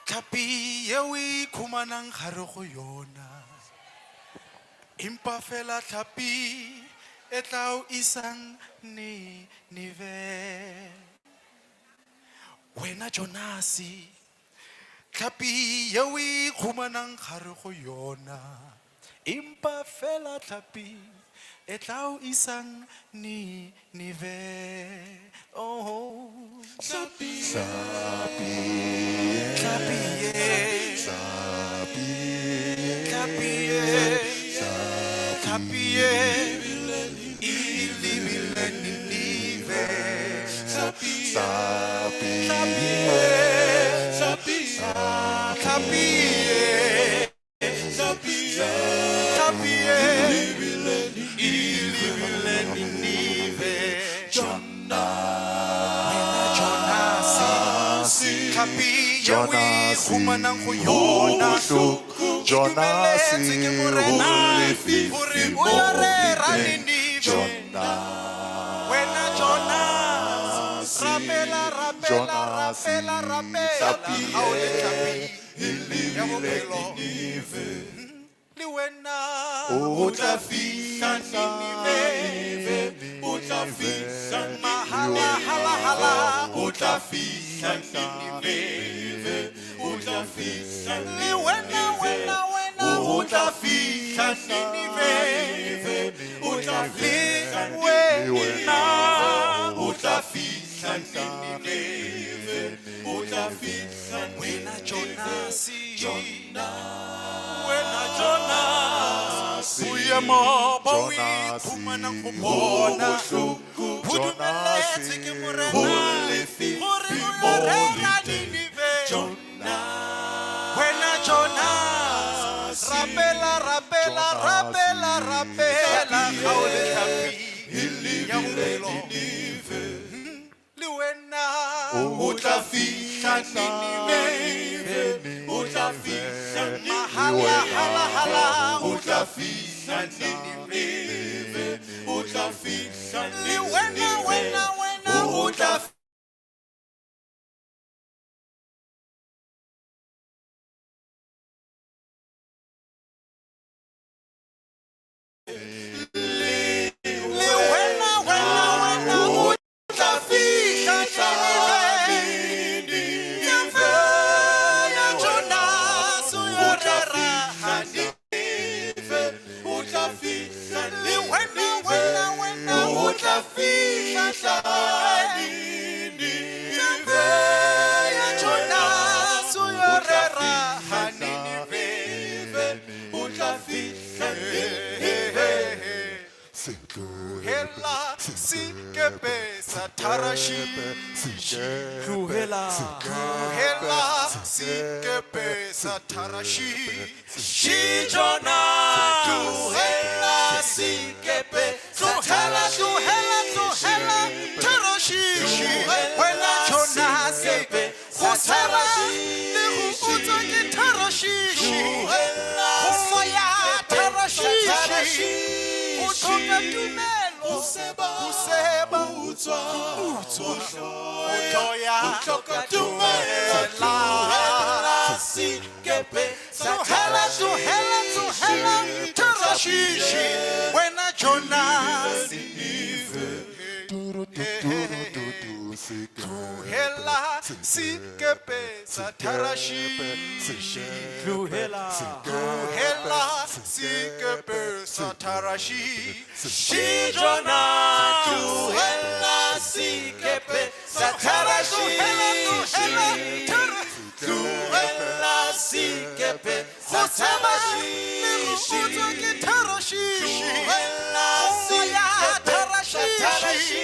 Tlhapi ye o ikhumanang gare go yona, empa fela tlhapi e tla o isang Ninive. Wena Jonasi, tlhapi ye o ikhumanang gare go yona, empa fela tlhapi e tla o isang Ninive. Oh, tlhapi, Tlhapi, tlhapi ye, tlhapi, tlhapi ye, tlhapi ye e lebile Ninive. Tlhapi, Tlhapi ye, tlhapi ye, tlhapi ye e lebile Ninive. Wena Jonasi, tlhapi ye o Jonasi, ikhumanang go yona, bohloko, e dumeletswe ke Jonasi, Morena ho lefifi gore o mo yo rera leng. Ninive. Jonasi, Wena Jonas, rapela, rapela, Jonasi, rapela, rapela, tlhapi ga o le tlhapi e ya lebile bophelo. Ninive. Le wena O tla fihla Ninive. O tla fihla Mahala, hala, hala. O tla fihla Ninive. O tla fihla Le wena, wena, wena, O tla fihla Ninive. O tla Le fihla wena. O tla fihla Ninive. O tla fihla Wena Jonasi, wena Jonas, boemo bo o Jonasi, ikhumanang go bona, bohloko, bo dumeletswe ke Morena ho lefifi gore o mo yo rera leng. Ninive. Wena Jonas, rapela, rapela, Jonasi, rapela, rapela, ga o le tlhapi ya bophelo. Le wena O tla fihla Ninive. O tla fihla mahala, hala, hala. O tla fihla Ninive. O tla fihla Le wena, wena, wena, O tla Le wena, wena, wena, o tla fihla Ninive. Ya Jonas, o yo rera Ninive. O tla fihla Le wena, wena, wena, O tla fihla Ninive. Ya Jonas, o yo rera Ninive. O tla fihla Ninive. Tlohela sekepe sa Tarashishi. Tlohela. Tlohela sekepe sa Tarashishi. Jonas. Tlohela sekepe sa Tlohela, tlohela, tlohela Tarashishi. Wena Jonas, go tshaba le go utswa ke Tarashishi. Go moya Tarashishi. Go tlhoka tumelo, Go seba, go seba, go utswa, go hloya, go hloka tumelo. Tlohela. Tlohela sekepe sa Tlohela, tlohela, tlohela Tarashishi. Wena Jonas, tlohela sekepe sa Tarashishi. Tlohela. Tlohela sekepe sa Tarashishi. Jonas, tlohela sekepe sa Tlohela, tlohela, Tarashishi. tlohela. Tlohela sekepe sa Go tshaba le go Tarashishi. utswa ke Tarashishi. Tlohela Go ya sekepe sa Tarashishi.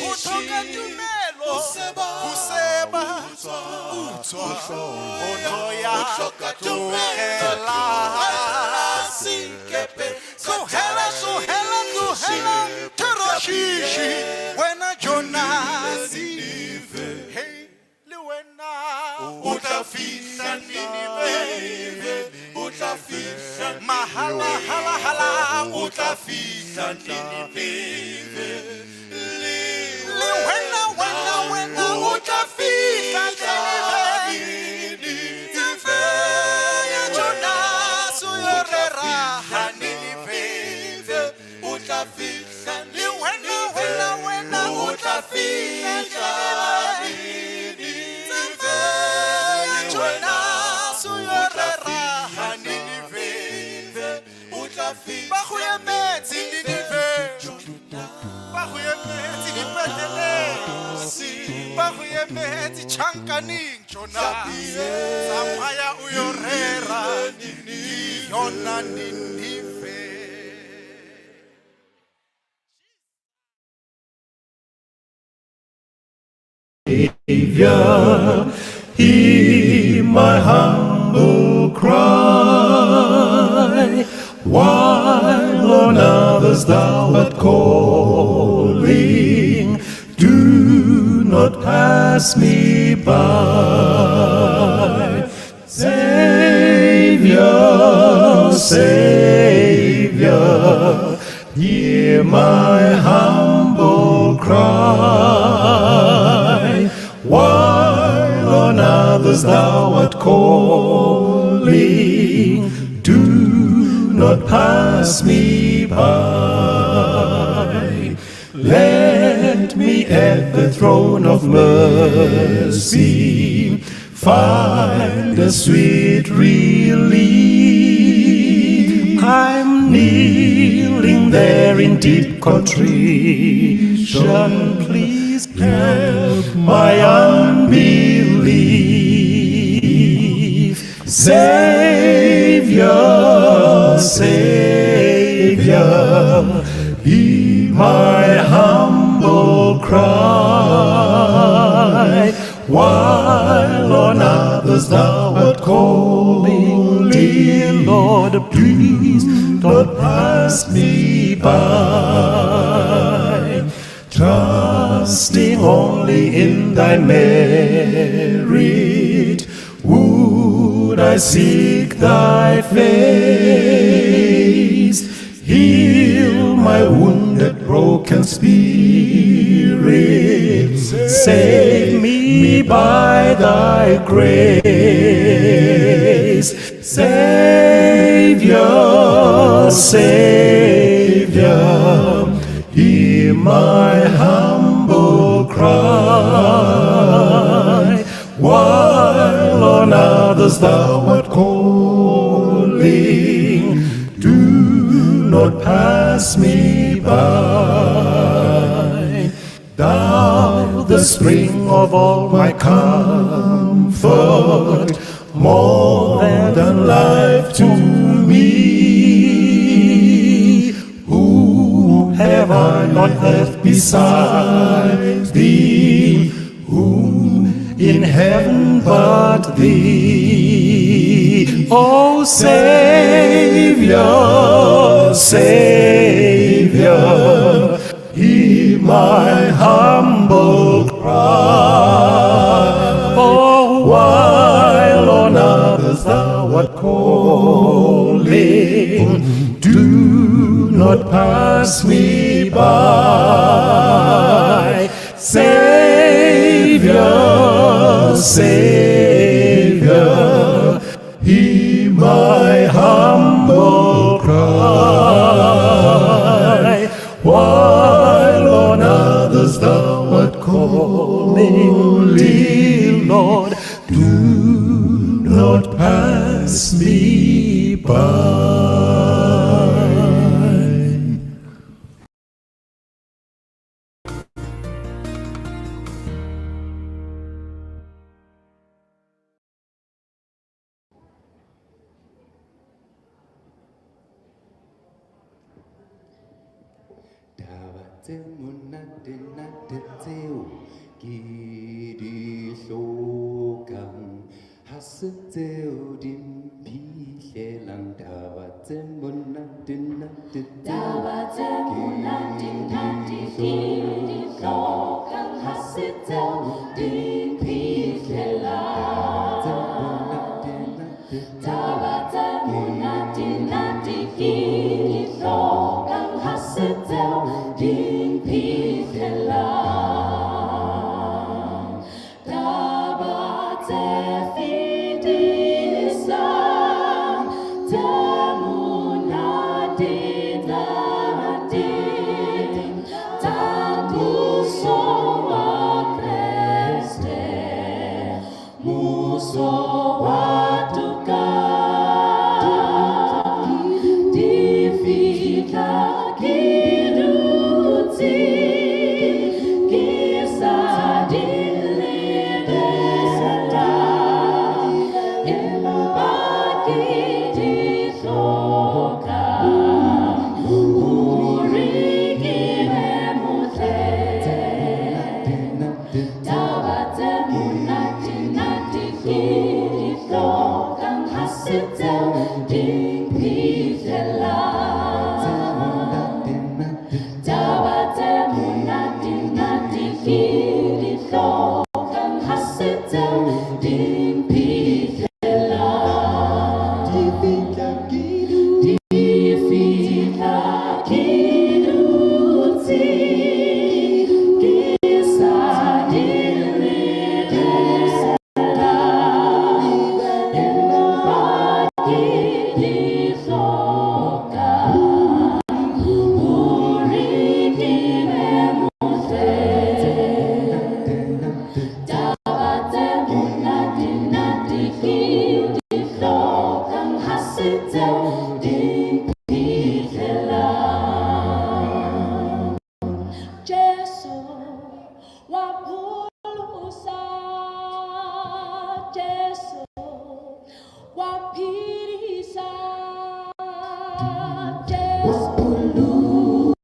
Go tlhoka tumelo, Go seba, go seba, utswa, utswa, go hloya, go hloka tumelo. tlohela. Tlohela sekepe sa Tlohela, tlohela, tlohela Tarashishi. Wena Jonas, hey, le wena O tla fihla Ninive. O tla fihla Mahala, hala, hala. O tla fihla Ninive. Le wena, wena, wena, O tla fihla Ninive. Ninive. Jonas o yo rera Ninive, o tla Ba go fihla emetse Ninive, ba go emetse dipetleleng, ba go emetse tjhankaneng. Jonas, tsamaya o yo rera yona Ninive. Savior, hear my humble cry. While on others thou art calling, do not pass me by. Savior, Savior, hear my humble cry. While on others thou art calling, do not pass me by. Let me at the throne of mercy find a sweet relief. I'm kneeling there in deep contrition. Please help my unbelief. Savior, Savior, be my humble cry. While on others thou art calling, dear Lord, please don't pass me by. Trusting only in thy merit, would I seek thy face. Heal my wounded, broken spirit. Save me by thy grace. Savior, Savior, hear my humble cry. While on others thou art calling, do not pass me by. Thou, the spring of all my comfort, more than life to me. Who have I on earth besides thee? Whom in heaven but thee? O Savior, Savior, hear my humble cry. Oh, while on others thou art calling, do not pass me by. Savior, Savior, hear my humble cry. While on others thou art calling, dear Lord, do not pass me by. Taba tse monate-nate tseo ke di hlokang, ha se tseo di mphihlelang. Taba tse monate-nate tseo Taba tse ke monate-nate di ke di hlokang, hlokang, ha se tseo di taba tse mphihlellang. monate-nate tseo Taba tse ke monate-nate di ke di hlokang. hlokang, ha se tseo di mphihlellang. Taba tse fetisang, tse monate-nate, tsa Muso wa Kreste, Muso ke di hlokang, ha se tseo di mphihlelang. Taba tse monate-nate ke di hlokang, ha se tseo di mphihlelang. Di fihla ke dutse, Di fihla ke dutse, ke sa di lebella, empa ke di hloka hore ke be motle. Taba tse monate-nate ke di hlokang, ha se tseo di mphihlelang. Jesu wa pholosa, Jesu wa phedisa, Jesu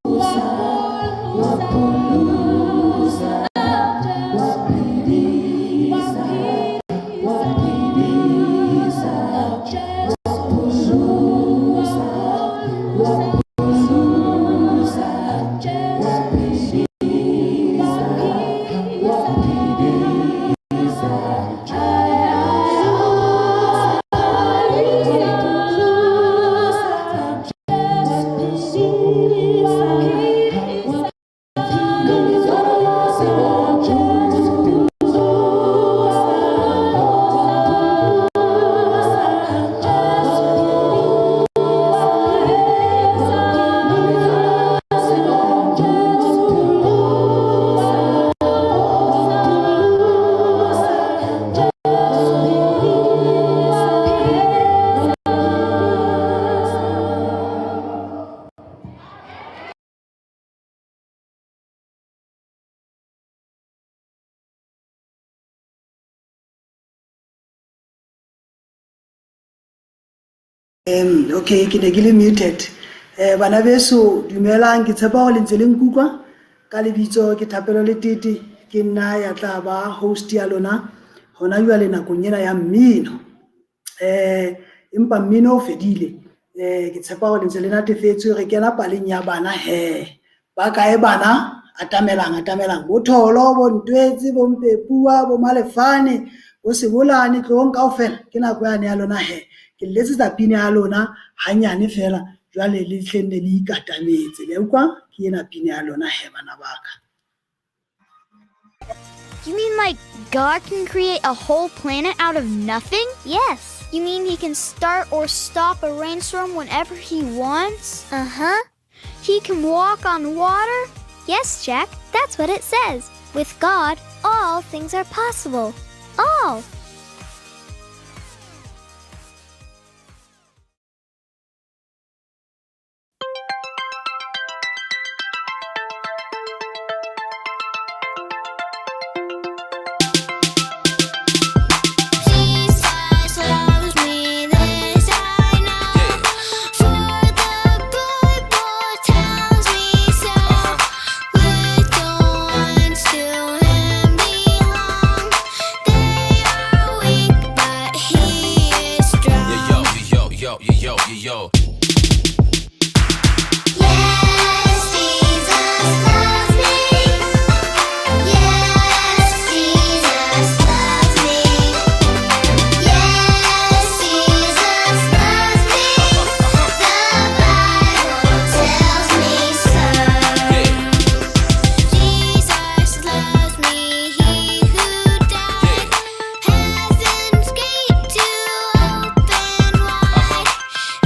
wa pholosa, Jesu wa phedisa, Jesu wa pholosa, Jesu wa phedisa. Okay, ke ne ke le muted. Bana beso, dumelang, ke tshepa hore le ntse le nkutlwa. Ka lebitso ke Thapelo Letete, ke nna ya tla ba host ya lona hona jwale nakong ena ya mmino. Empa mmino o fedile. Ke tshepa hore le ntse le natefetswe, re kena paleng ya bana he. Ba kae bana? Atamelang, atamelang. Bo Tholo, bo Ntwetse, bo Mpepua, bo Malefane, bo Sebolane, tlohong kaofela. Ke nako yane ya lona he. Ke le letsetsa pina ya lona hanyane fela, jwale le hle nne le ikatametse. Le a utlwa? Ke ena pina ya lona he bana ba ka. You mean like God can create a whole planet out of nothing? Yes. You mean he can start or stop a rainstorm whenever he wants? Uh-huh. He can walk on water? Yes, Jack, that's what it says. With God, all things are possible. All. Jesus loves me, this I know, for the Bible tells me so. Little ones to Him belong. They are weak, but He is strong. Yo, yo, yo, yo, yo, yo. Yes, Jesus loves me. Yes, Jesus loves me. Yes, Jesus loves me. The Bible tells me so. Jesus loves me, He who died, heaven's gate to open wide.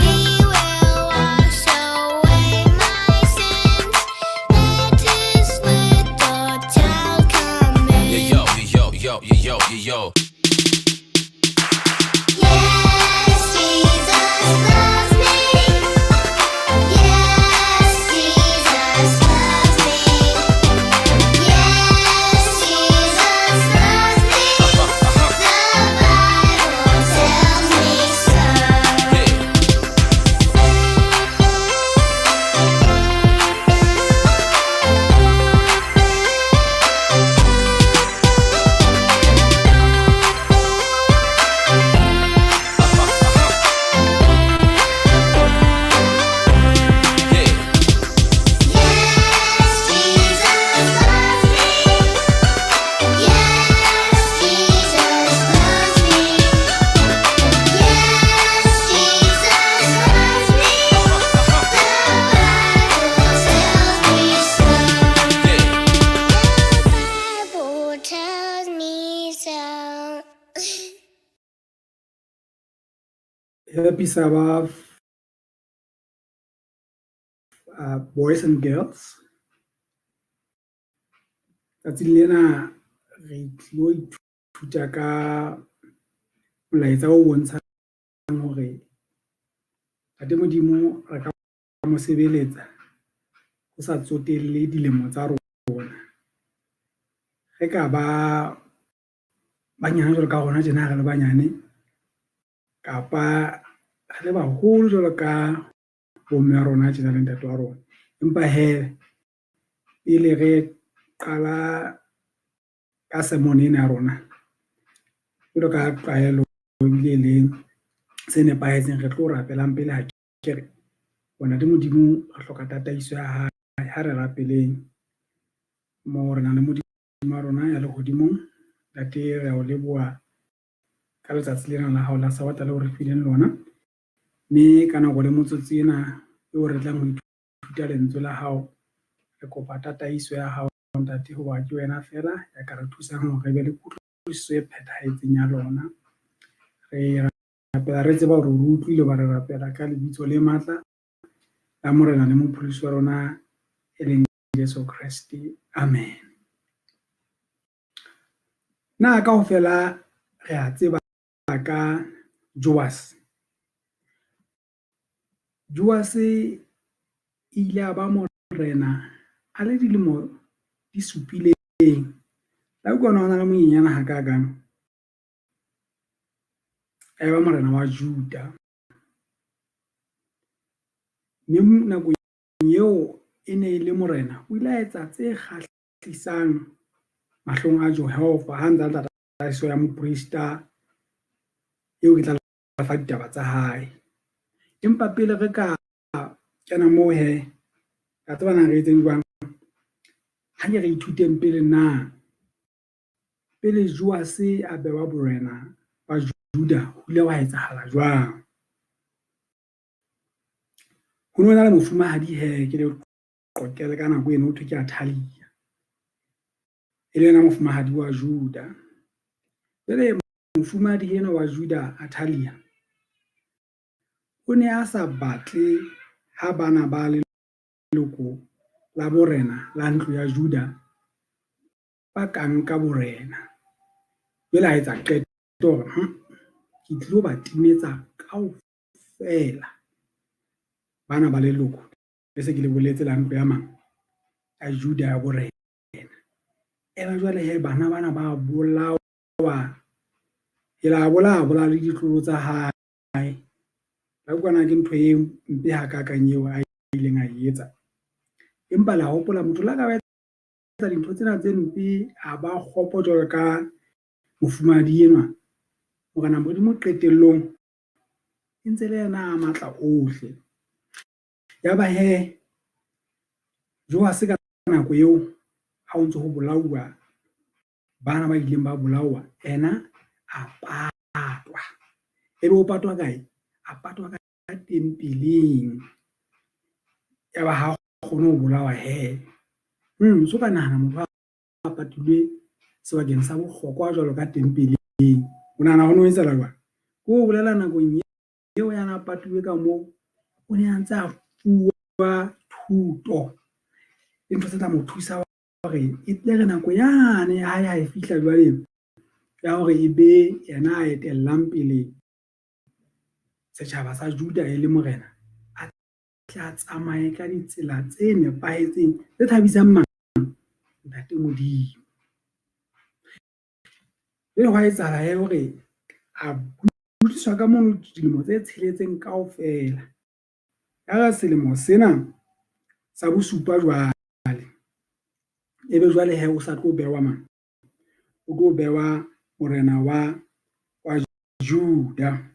He will wash away my sins. Let His little child come in. Yo, yo, yo, yo, yo, yo. Yes, Jesus loves me. Yes, Jesus loves me. Yes, Jesus loves me. The Bible tells me so. Yeah. Happy Sabbath, boys and girls. Tsatsing lena re tlilo ithuta ka molaetsa o bontshang hore Ntate Modimo re ka mo sebeletsa ho sa tsotelle dilemo tsa rona. Re ka ba banyane jwalo ka rona tjena ha re le banyane kapa re le baholo jwalo ka bomme wa rona tjena le ntate wa rona. Empa hee pele re qala ka sermon ena ya rona, jwalo ka tlwaelo ebile e leng se nepahetseng, re tlo rapelang pele akere. Ntate Modimo re hloka tataiso ya hae, ha re rapeleng moo re nang le Modimo wa rona ya lehodimong. Ntate re a o leboha ka letsatsi lena la hao la Sabata leo re fileng lona. Mme ka nako le motsotso ena eo re tlang ho ithuta lentswe la hao, re kopa tataiso ya hao ntate, hoba ke wena feela ya ka re thusang hore re be le kutlwisiso e phethahetseng ya lona. Re rapela re tseba hore o re utlwile hoba re rapela ka lebitso le matla la Morena le Mopholosi wa rona e leng Jesu Kreste. Amen. Na kaofela re a tseba ka Joase? Joase e ile a ba morena a le dilemo di supileng. La utlwa ona o na le monyenyane hakakang. A eba morena wa Juda. Mme nakong eo e ne e le morena, o ile a etsa tse kgahlisang mahlong a Jehova ha ntse a tla tataiso ya moprista eo ke tla le fa ditaba tsa hae. Empa pele re ka kena moo hee, ka tseba na re etseng jwang? Ha ke re ithuteng pele na pele Joase a bewa borena ba Juda ho ile hwa etsahala jwang? Ho ne ho na le mofumahadi hee ke le qoqele ka nako eno ho thwe ke Athalia. E le yena mofumahadi wa Juda. Jwale mofumahadi enwa wa Juda Athalia o ne a sa batle ha bana ba leloko la borena la ntlo ya Juda ba ka nka borena. Jwale a etsa qeto hore ke tlilo ba timetsa kaofela bana ba leloko le se ke le boletse la ntlo ya mang ya Juda ya borena. Eba jwale he bana bana ba bolawa, e la bolaya bolaya le ditlolo tsa hae. La utlwa na ke ntho e mpe hakakang eo a ileng a e etsa. Empa la hopola motho la ka ba etsa dintho tsena tse mpe a ba kgopo jwalo ka mofumahadi enwa. Morena Modimo qetellong e ntse le yena a matla ohle. Yaba he Joase ka nako eo ha ho ntse ho bolauwa bana ba ileng ba bolawa, ena a patwa. Ebe o patwa kae? A patwa ka tempeleng. Yaba ha kgone ho bolawa he. So ka nahana motho a patilwe sebakeng sa bohlokwa jwalo ka tempeleng. O nahana ho no etsahala jwang? Ke ho bolela nakong eo ya na patilwe ka moo, o ne a ntse a fuwa thuto le ntho tse tla mo thusa hore e tle re nako yane ya hae ha e fihla jwale ya hore e be yena a etellang pele setjhaba sa Juda e le morena, a tle a tsamaye ka ditsela tse nepahetseng tse thabisang mang? Ntate Modimo. Jwale hwa etsahala he hore a dudiswa ka mono dilemo tse tsheletseng kaofela. Ka selemo sena sa bosupa jwale, ebe jwale he o sa tlo bewa mang? O tlo bewa morena wa Juda.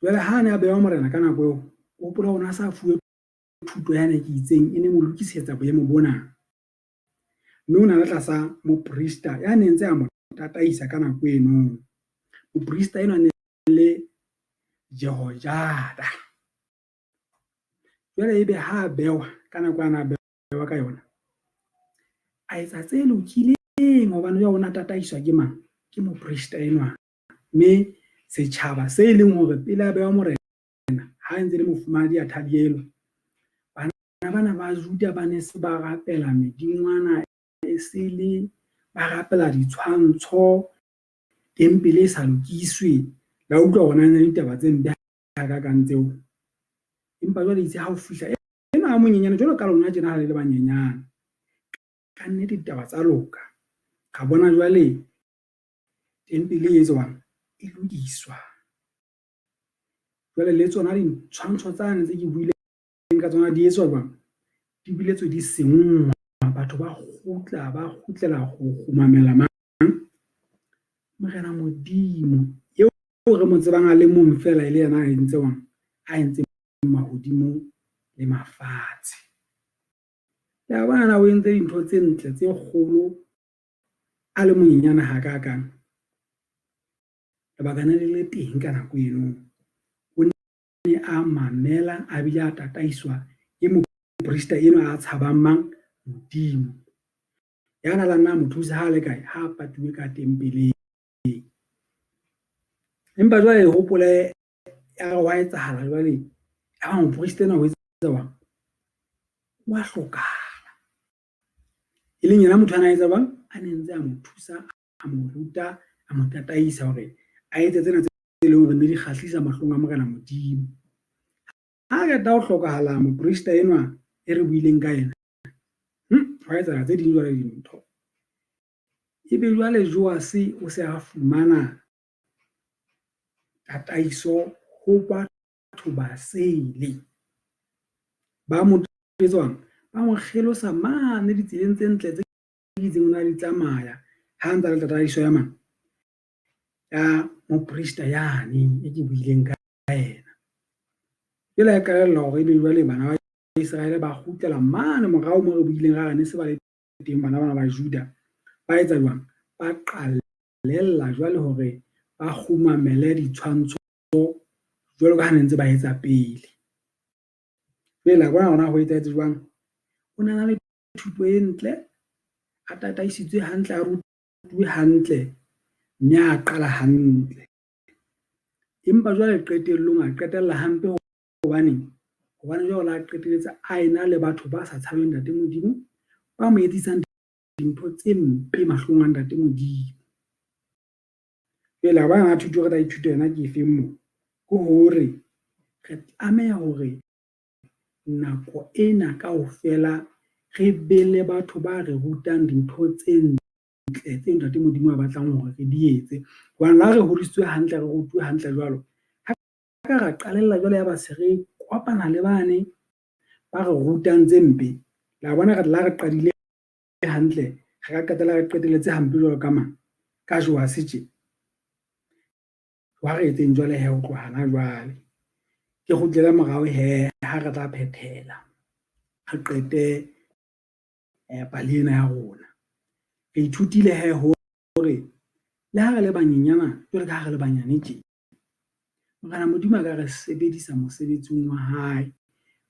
Jwale ha ne a bewa morena ka nako eo, o hopola hore o ne a sa fuwe thuto yane ke itseng e ne mo lokisetsa boemo bona. Mme o ne a le tlasa moprista ya neng ntse a mo tataisa ka nako eno. Moprista enwa ne le Jehojada. Jwale ebe ha a bewa ka nako a na bewa ka yona, a etsa tse lokileng. Hobane jwale o na tataiswa ke mang? Ke moprista enwa. Mme setjhaba se e leng hore pele a bewa morena, ha ntse le mofumahadi Athalia elwa, bana bana ba Juda ba ne se ba rapela medingwana e sele, ba rapela ditshwantsho, tempele e sa lokiswe. La utlwa hore na ne ditaba tse mpe hakakang tseo. Empa jwale itse ha o fihla enwa a monyenyane jwalo ka lona tjena ha le le banyenyane, ka nnete ditaba tsa loka. Ra bona jwale tempele e etswang e lokiswa. Jwale le tsona ditshwantsho tsane tse ke buileng ka tsona di etswa jwang? Di biletswe di senngwa, batho ba kgutla, ba kgutlela ho kgumamela mang? Morena Modimo eo re mo tsebang a le mong feela e le yena a entseng, a entseng mahodimo le mafatshe. Le a bona na o entse dintho tse ntle tse kgolo a le monyenyane hakaakang? Lebaka ne le le teng ka nako eno. O ne a mamela a bile a tataiswa ke moprista enwa a tshabang mang? Modimo. Ya na la nna a mo thusa ha a le kae? Ha a patuwe ka tempeleng. Empa jwale hopole ya re wa etsahala jwale ya ba moprista enwa o etsa jwang? Wa hlokahala. E leng yena motho a na etsa jwang? A ne ntse a mo thusa, a mo ruta, a mo tataisa hore a etse tsena tse leng hore ne di kgahlisa mahlong a Morena Modimo. Ha qeta ho hlokahala moprista enwa e re buileng ka yena, hwa etsahala tse ding jwale dintho. Ebe jwale Joase o se a fumana tataiso ho batho basele ba mo etswang, ba mo kgelosa mane ditseleng tse ntle tse itseng o ne a di tsamaya ha ntsa le tataiso ya mang? Ya moprista yane e ke buileng ka yena. Jwale a qalella hore ebe jwale bana ba Iseraele ba kgutlela mane morao moo re buileng ra re ne se ba le teng bana bana ba Juda. Ba etsa jwang? Ba qalella jwale hore ba kgumamele ditshwantsho jwalo ka ha ne ntse ba etsa pele. Jwale la bona hore na ho etsahetse jwang? O ne a na le thuto e ntle, a tataisitswe hantle, a rutuwe hantle mme a qala hantle. Empa jwale qetellong a qetella hampe hobaneng? Hobane jwale o la qetelletse a ena le batho ba sa tshabeng Ntate Modimo, ba mo etsisang dintho tse mpe mahlong a Ntate Modimo. Jwale la bona thuto re tla ithuta yona ke efeng moo? Ke hore re tlameha hore nako ena kaofela re be le batho ba re rutang dintho tse ntle tse Ntate Modimo a batlang hore re di etse. Hobane le ha re hodisitswe hantle, re rutuwe hantle jwalo, ha ka ra qalella jwale ya ba se re kopana le bane ba re rutang tse mpe. La bona re la re qadile hantle, re ka qetella re qetelletse hampe jwalo ka mang? Ka Joase tje. Wa re etseng jwale he ho tloha hana jwale. Ke kgutlele morao he ha re tla phethela, re qete pale ena ya rona. Re ithutile he hore le ha re le banyenyana jwalo ka ha re le banyane tje, Morena Modimo a ka re sebedisa mosebetsing wa hae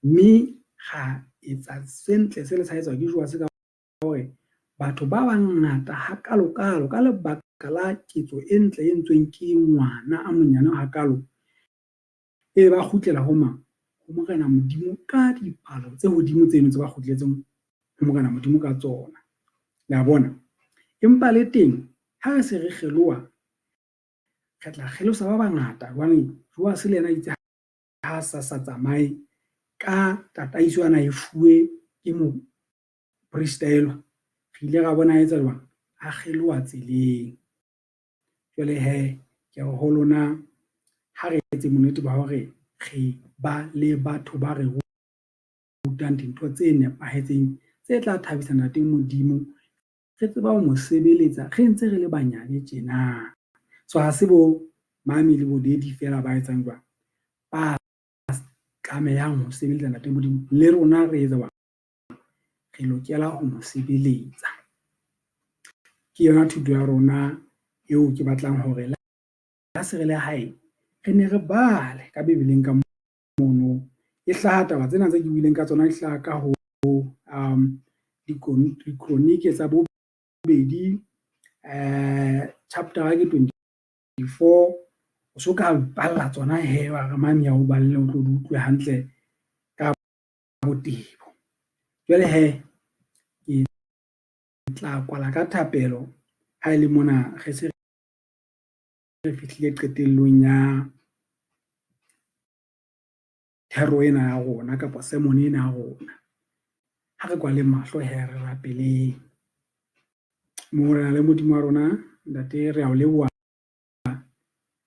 mme ra etsa se ntle se le sa etswa ke Joase ka hore batho ba bangata hakalo-kalo ka lebaka la ketso e ntle e entsweng ke ngwana a monyane hakalo, ebe ba kgutlela ho mang? Ho Morena Modimo ka dipalo tse hodimo tseno tse ba kgutletseng ho Morena Modimo ka tsona. Le a bona? Empa le teng ha re se re kgeloha, re tla kgelosa ba bangata hobane Joase le yena itse ha sa sa tsamaye ka tataiso ana e fuwe ke moprista elwa, re ile ra bona a etsa jwang? A kgeloha tseleng. Jwale he, ke re ho lona ha re etseng bonnete ba hore re ba le batho ba re rutang dintho tse nepahetseng tse tla thabisa Ntate Modimo, re tseba ho mo sebeletsa re ntse re le banyane tjena. So ha se bo mami le bo daddy feela ba etsang jwang? Ba tlamehang ho sebeletsa Ntate Modimo, le rona re etsa jwang? Re lokela ho mo sebeletsa. Ke yona thuto ya rona eo ke batlang hore le ha se re le hae, re ne re bale ka Bibeleng ka mono. E hlaha taba tsena tse ke buileng ka tsona di hlaha ka ho Dikronike tsa bo. bobedi, chapter ke 24. O so ka balla tsona he, wa re mane ya o balle o tlo di utlwe hantle ka botebo. Jwale he, ke tla kwala ka thapelo ha e le mona re se re fihlile qetellong ya thero ena ya rona kapa sermon ena ya rona. Ha re kwaleng mahlo he, re rapeleng. Morena le Modimo wa rona, Ntate, re a o leboha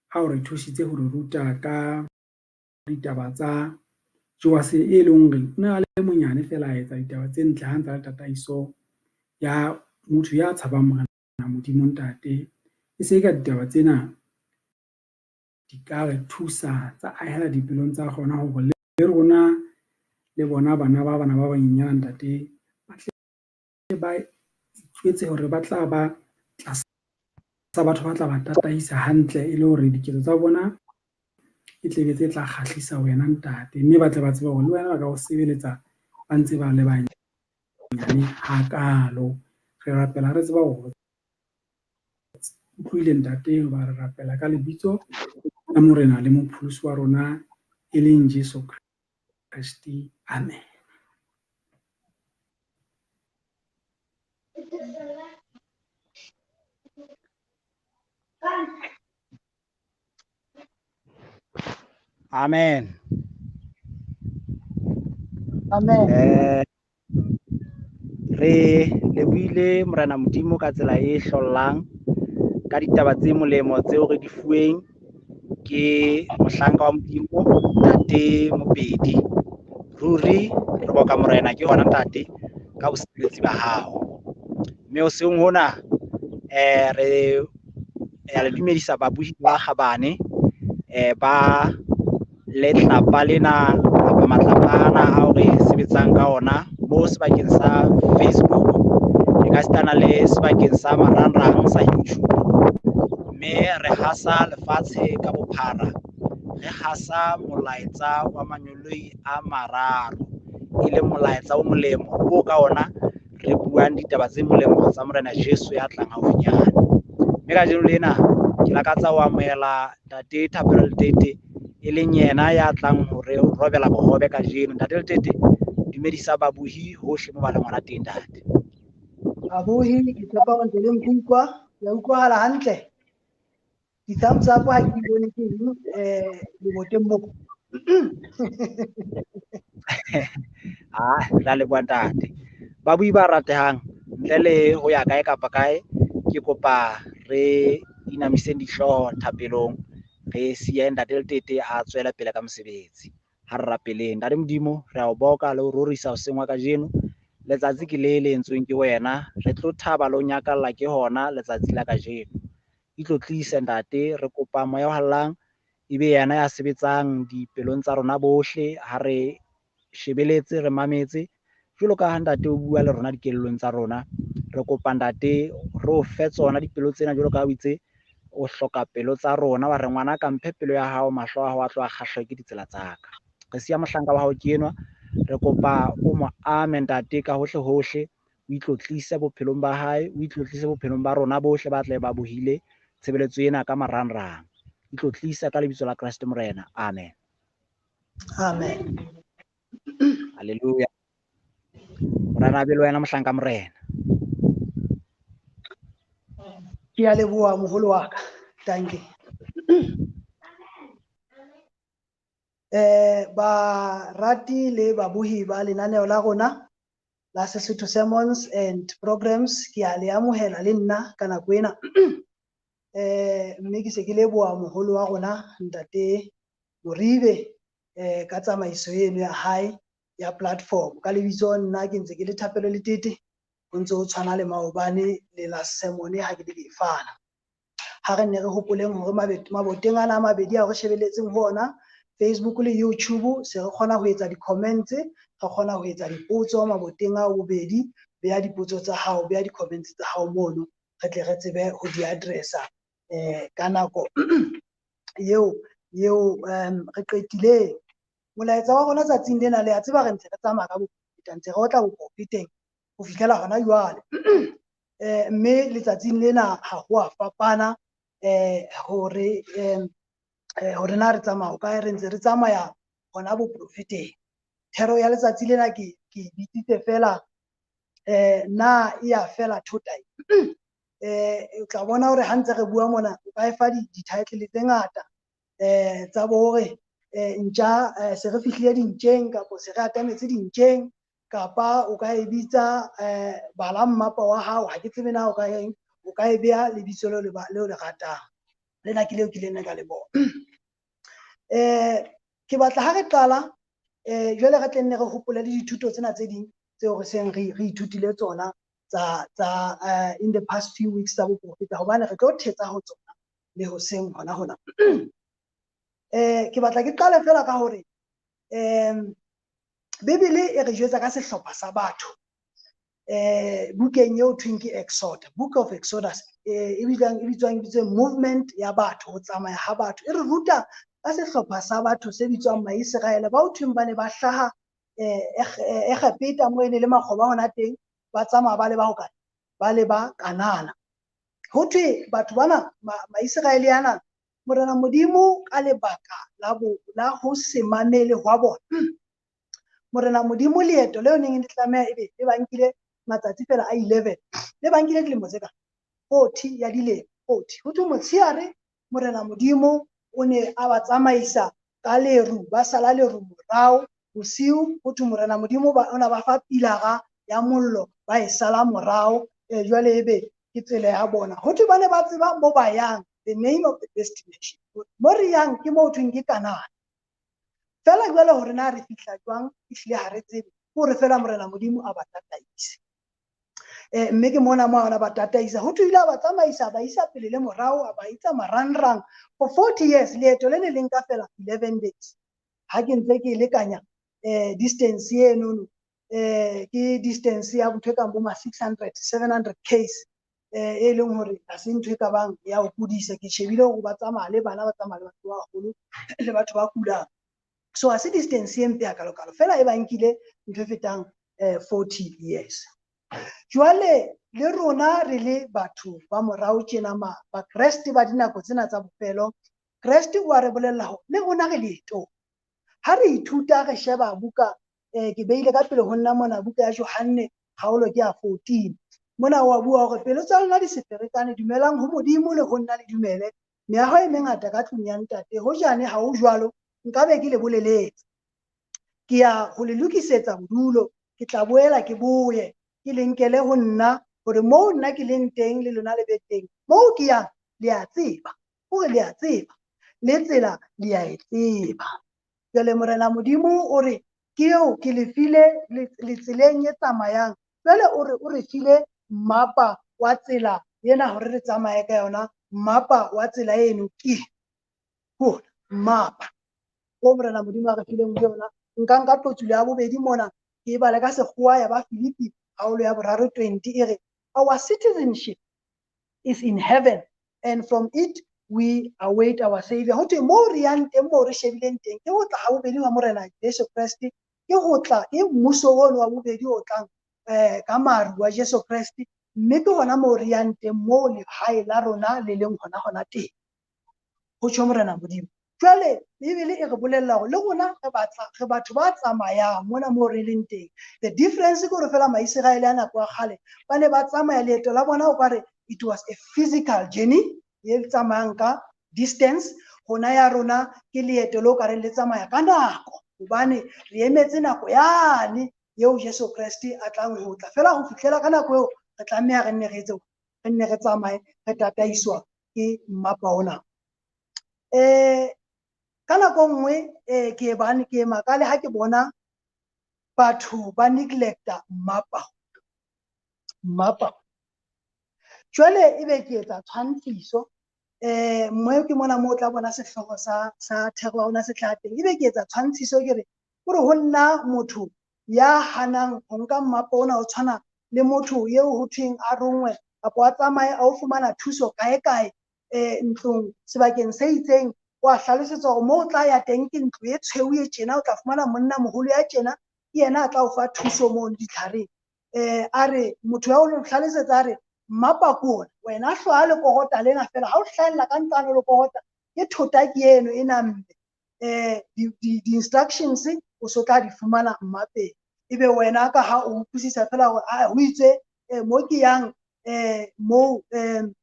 ha o re thusitse ho re ruta ka ditaba tsa Joase, e leng hore o ne a le monyane feela a etsa ditaba tse ntle ha ntse a le tataiso ya motho ya tshabang Morena Modimo. Ntate, e se ka ditaba tsena di ka re thusa, tsa ahela dipelong tsa rona hore le rona le bona bana ba bana ba banyenyana, Ntate, ba tle ba itjwetse hore ba tla ba tlasa batho ba tla ba tataisa hantle, e le hore diketso tsa bona e tle be tse tla kgahlisa wena, Ntate, mme ba tle ba tsebe hore le wena ba ka o sebeletsa ba ntse ba le banyane hakalo. Re rapela re tseba hore utlwile, Ntate, hoba re rapela ka lebitso la Morena le Mopholosi wa rona e leng Jesu Kreste. Amen. Amen. Amen. Re lebohile Morena Modimo ka tsela e hlollang ka ditaba tse molemo tseo re di fuweng ke mohlanka wa Modimo, Ntate Mopedi. Ruri re boka Morena ke hona, Ntate, ka bosebeletsi ba hao. Mme hoseng hona re ya le dumedisa babuhi ba kgabane ba letlapa lena kapa matlapa ana ao re sebetsang ka ona mo sebakeng sa Facebook, e ka sitana le sebakeng sa marangrang sa YouTube. Mme re hasa lefatshe ka bophara, re hasa molaetsa wa manyoloi a mararo, e leng molaetsa o molemo o ka ona re buang ditaba tse molemo tsa Morena Jesu ya tlang haufinyane. Mme kajeno lena ke lakatsa ho amohela Ntate Thapelo Letete, e leng yena ya tlang ho re robela bohobe kajeno. Ntate Letete, dumedisa babohi hohle mo ba leng hona teng, Ntate. Babohi, ke tshepa hore ntse le nkutlwa, ya utlwahala hantle. Di-thumbs up ha ke di bone ke eng, leboteng moo. Ah, ra leboha, Ntate. Babui ba ratehang, ntle le ho ya kae kapa kae, ke kopa re inamiseng dihlooho thapelong, re siye Ntate Letete a tswele pele ka mosebetsi. Ha re rapeleng. Ntate Modimo, re a o boka le ho rorisa hoseng wa kajeno. Letsatsi ke le le entsweng ke wena, re tlo thaba le ho nyakalla ke hona letsatsi la kajeno. Itlotlise, Ntate, re kopa moya o hallang ebe yena ya sebetsang dipelong tsa rona bohle ha re shebeletse, re mametse. Jwalo ka ha, Ntate, o bua le rona dikelellong tsa rona, re kopa, Ntate, re o fe tsona dipelo tsena jwalo ka ha o itse o hloka pelo tsa rona, wa re, ngwana ka mphe pelo ya hao, mahlo a hao a tlo a kgahlwe ke ditsela tsa ka. Re siya mohlanka wa hao ke enwa, re kopa o mo ame, Ntate, ka hohle hohle, o itlotlise bophelong ba hae, o itlotlise bophelong ba rona bohle ba tle ba bohile tshebeletso ena ka marangrang. Itlotlise ka lebitso la Kreste Morena. Amen. Amen. Hallelujah. Morena a be le wena, mohlanka Morena. Ke a leboha, moholo wa ka. Dankie. Barati le babohi ba lenaneo la rona la Sesotho Sermons and Programs, ke a le amohela le nna ka nako ena. Mme ke se ke leboha moholo wa rona Ntate Moribe ka tsamaiso eno ya hae ya platform. Ka lebitso nna ke ntse ke le Thapelo Letete, ho ntse ho tshwana le maobane le la sermon ha ke le ke e fana. Ha re nne re hopoleng hore maboteng ana a mabedi ao re shebeletseng ho ona, Facebook le YouTube, se re kgona ho etsa di-comments, re kgona ho etsa dipotso maboteng ao bobedi. Beha dipotso tsa hao, beha di-comments tsa hao mono, re tle re tsebe ho di addressa ka nako eo re qetileng molaetsa wa rona tsatsing lena. Le a tseba re ntse re tsamaya ka boprofeta, ntse re otla boprofeteng ho fihlela hona jwale. Mme letsatsing lena ha ho a fapana hore hore na re tsamaya hokae, re ntse re tsamaya hona boprofeteng. Thero ya letsatsi lena ke e bitsitse fela na e ya fela thota. O tla bona hore ha ntse re bua mona o ka e fa di-title tse ngata tsa bo hore ntja se re fihlile dintjeng kapa se re atametse dintjeng, kapa o ka e bitsa bala mmapa wa hao, ha ke tsebe na o ka eng, o ka e beha lebitso leo le ratang. Lena ke leo ke leng ka le bona. Ke batla ha re qala jwale re tle nne re hopole le dithuto tsena tse ding tseo re seng re ithutile tsona tsa in the past few weeks tsa boprofeta, hobane re tlo thetsa ho tsona le hoseng hona hona. Ke batla ke qale fela ka hore Bibele e re jwetsa ka sehlopha sa batho bukeng eo thweng ke Exodus, Book of Exodus, e bitswang movement ya batho, ho tsamaya ha batho. E re ruta ka sehlopha sa batho se bitswang Maiseraele, bao thweng ba ne ba hlaha Egepeta mo e ne le makgoba hona teng, ba tsamaya ba leba hokae? Ba leba Kanana. Ho thwe batho bana Maiseraele ana, Morena Modimo ka lebaka la ho se mamele hwa bona, Morena Modimo leeto leo neng le tlameha ebe le ba nkile matsatsi fela a 11, le ba nkile dilemo tse ka 40 ya dilemo, 40. Ho thwe motshehare Morena Modimo o ne a ba tsamaisa ka leru, ba sala leru morao. Bosiu ho thwe Morena Modimo o ne ba fa pilara ya mollo, ba e sala morao. Jwale ebe ke tsela ya bona. Ho thwe ba ne ba tseba mo ba yang, the name of the destination. Mo re yang ke mo thweng ke Kanana. Fela jwale hore na re fihla jwang, ehlile ha re tsebe, hore fela Morena Modimo a ba tataise. Mme ke mona mo a ba tataisa. Ho thwe ile a ba tsamaisa, ba isa pele le morao, a ba itsa marangrang for 40 years. Leeto le ne le nka fela 11 days. Ha ke ntse ke lekanya distance enono, ke distance ya ntho e kang bo ma 600, 700 case, e leng hore ha se ntho e ka bang ya ho kudisa. Ke shebile hore ba tsamaya le bana, ba tsamaya le batho ba baholo le batho ba kulang. So ha se distance e mpe hakalokalo, fela e ba nkile ntho e fetang 40 years. Jwale le rona re le batho ba morao tjena, Bakreste ba dinako tsena tsa bofelo, Kreste o a re bolella hore le rona re leetong. Ha re ithuta re sheba buka, ke beile ka pele ho nna mona buka ya Johanne kgaolo ke ya 14. Mona wa bua hore pelo tsa lona di se ferekane, dumelang ho Modimo le ho nna le dumele. Meaho e mengata ka tlung ya ntate, hojane ha ho jwalo nkabe ke le boleletse. Ke ya ho le lokisetsa bodulo, ke tla boela ke boye, ke le nkele ho nna, hore moo nna ke leng teng le lona le be teng. Moo ke yang le a tseba, hore le a tseba, le tsela le a e tseba. Jwale Morena Modimo o re ke eo ke le file le tseleng e tsamayang. Jwale o re o re file mmapa wa tsela ena hore re tsamaye ka yona. Mmapa wa tsela eno ke hona mmapa o Morena Modimo a re fileng yona. Nka nka tlotsulo ya bobedi mona, ke e bale ka sekgowa ya ba Filipi kgaolo ya boraro 20, e re our citizenship is in heaven and from it we await our savior. Ho thwe moo re yang teng, moo re shebileng teng, ke ho tla ha bobedi wa Morena Jesu Kreste, ke ho tla ke mmuso ono wa bobedi o tlang ka maru wa Jesu Kreste, mme ke hona moo re yang teng, moo lehae la rona le leng hona hona teng. Ho tjho Morena Modimo. Jwale Bibele e re bolella hore le rona re batla re batho ba tsamayang mona moo re leng teng. The difference ke hore fela Maiseraele a nako ya kgale ba ne ba tsamaya leeto la bona o ka re it was a physical journey e tsamayang ka distance. Hona ya rona ke leeto le o ka reng le tsamaya ka nako, hobane re emetse nako yane eo Jesu Kreste a tlang ho tla. Fela ho fihlela ka nako eo re tlameha re nne re etse, re nne re tsamaye, re tataiswa ke mmapa ona. Ka nako nngwe ke bane ke makale ha ke bona batho ba neglecta mmapa. Mmapa. Jwale ebe ke etsa tshwantshiso, mme ke mona moo o tla bona sehlooho sa thero ya rona se hlaha teng. Ebe ke etsa tshwantshiso ke re, hore ho nna motho ya hanang ho nka mmapa ona o tshwana le motho eo ho thweng a rongwe kapa a tsamaye a o fumana thuso kae kae, ntlong sebakeng se itseng, wa hlalosetswa hore moo o tla ya teng ke ntlo e tshweu e tjena, o tla fumana monna moholo ya tjena, ke yena a tla o fa thuso moo ditlhareng. A re motho ya o hlalosetsa a re Mmapa ke ona, wena hlwaya lekorota lena feela, ha o hlahella ka nqane lekorota, ke thota ke eno e namme. Di-instructions o so tla di fumana mmapeng. Ebe wena ka ha o utlwisisa feela hore ho itswe mo ke yang moo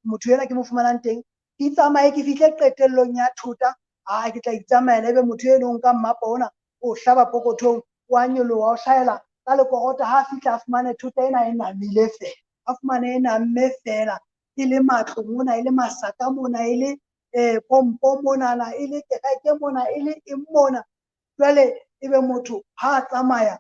motho ena ke mo fumanang teng, ke tsamaye ke fihle qetellong ya thota, a ke tla itsamaela. Ebe motho eno o nka mmapa ona, o hlaba pokothong, wa nyoloha, o hlahela ka lekorota, ha fihla a fumane thota ena e namile feela, a fumane e namme feela, e le matlo mona, e le masaka mona, e le pompo monana, e le kereke mona, e le eng mona. Jwale ebe motho ha a tsamaya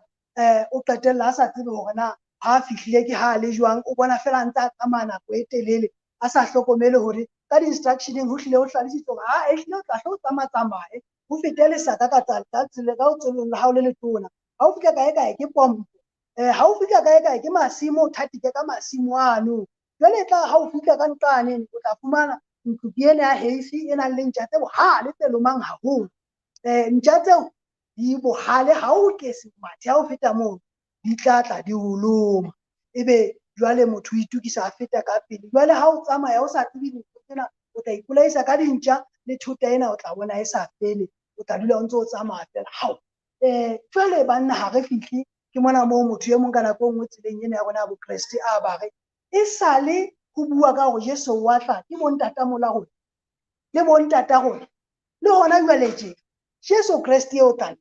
o qetella a sa tsebe hore na ha fihlile ke ha le jwang, o bona feela a ntse a tsamaya nako e telele, a sa hlokomele hore ka di-instructioneng ho hlile ho hlalositswe hore ha ehlile o tla hle o tsama-tsamaye, ho fete lesaka ka tsela ka letsohong la hao le letona. Ha o fihla kae kae ke pompo, ha o fihla kae kae ke masimo, o thatike ka masimo ano. Jwale e tla ha o fihla ka nqane, o tla fumana ntlo ke ena ya heisi e nang le ntja tse bohale tse lomang haholo. Ntja tseo di bohale, ha o kese mathe ha o feta moo di tla tla di o loma. Ebe jwale motho o itokisa a feta ka pele. Jwale ha o tsamaya o sa tsebe dintho tsena, o tla ipolaisa ka dintja le thota ena o tla bona e sa fele, o tla dula o ntse o tsamaya feela. Hao, jwale banna ha re fihle, ke mona moo motho e mong ka nako e nngwe tseleng ena ya rona ya Bokreste a ba re e sale ho bua ka hore Jesu wa tla, ke bontatamola rona le bontata rona le hona jwale tje Jesu Kreste eo tlang,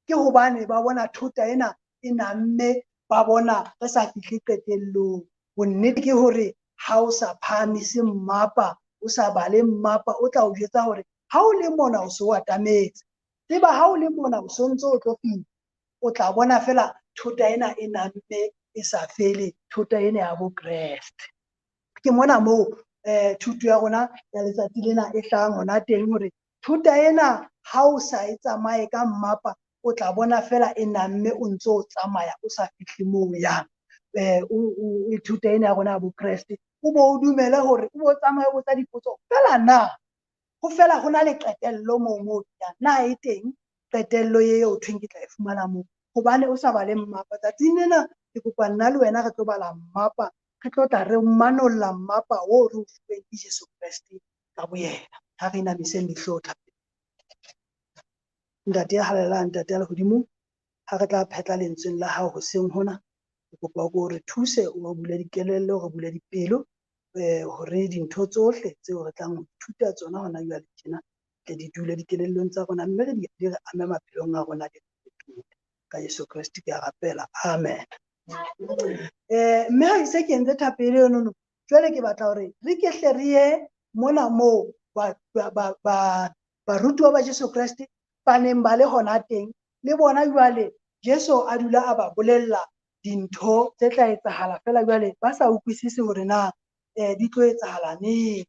ke hobane ba bona thota ena e namme, ba bona re sa fihle qetellong. Bonnete ke hore ha o sa phahamise mmapa, o sa bale mmapa, o tla o jwetsa hore ha o le mona o so o atametse. Tseba ha o le mona o so ntse o tlo fihla, o tla bona feela thota ena e namme e sa fele, thota ena ya Bokreste. Ke mona moo thuto ya rona ya letsatsi lena e hlahang hona teng, hore thota ena ha o sa e tsamaye ka mmapa, o tla bona feela e namme o ntse o tsamaya o sa fihle moo o yang. O thota ena ya rona ya Bokreste, o bo o dumele hore o bo tsamaye o botsa dipotso feela na ho fela ho na le qetello moo moo yang, na e teng qetello eo thweng ke tla e fumana moo, hobane o sa bale mmapa. Tsatsing lena ke kopa nna le wena re tlo bala mmapa, re tlo tla re manolla mmapa oo re o fuweng ke Jesu Kreste ka boyena. Ha re inamiseng dihlooho thapelo. Ntate ya halalelang, Ntate ya lehodimo, ha re tla phetla lentsweng la hao hoseng hona, ke kopa o re thuse, o re bule dikelello, o re bule dipelo, hore dintho tsohle tseo re tlang ho ithuta tsona hona jwale tjena tle di dule dikelellong tsa rona, mme di re ame maphelong a rona, di re fetole. Ka Jesu Kreste ke a rapela, amen. Mme ha ke se ke entse thapelo eno, jwale ke batla hore re ke hle re ye mona moo barutuwa ba Jesu Kreste ba neng ba le hona teng, le bona jwale Jesu a dula a ba bolella dintho tse tla etsahala feela jwale ba sa utlwisise hore na di tlo etsahala neng.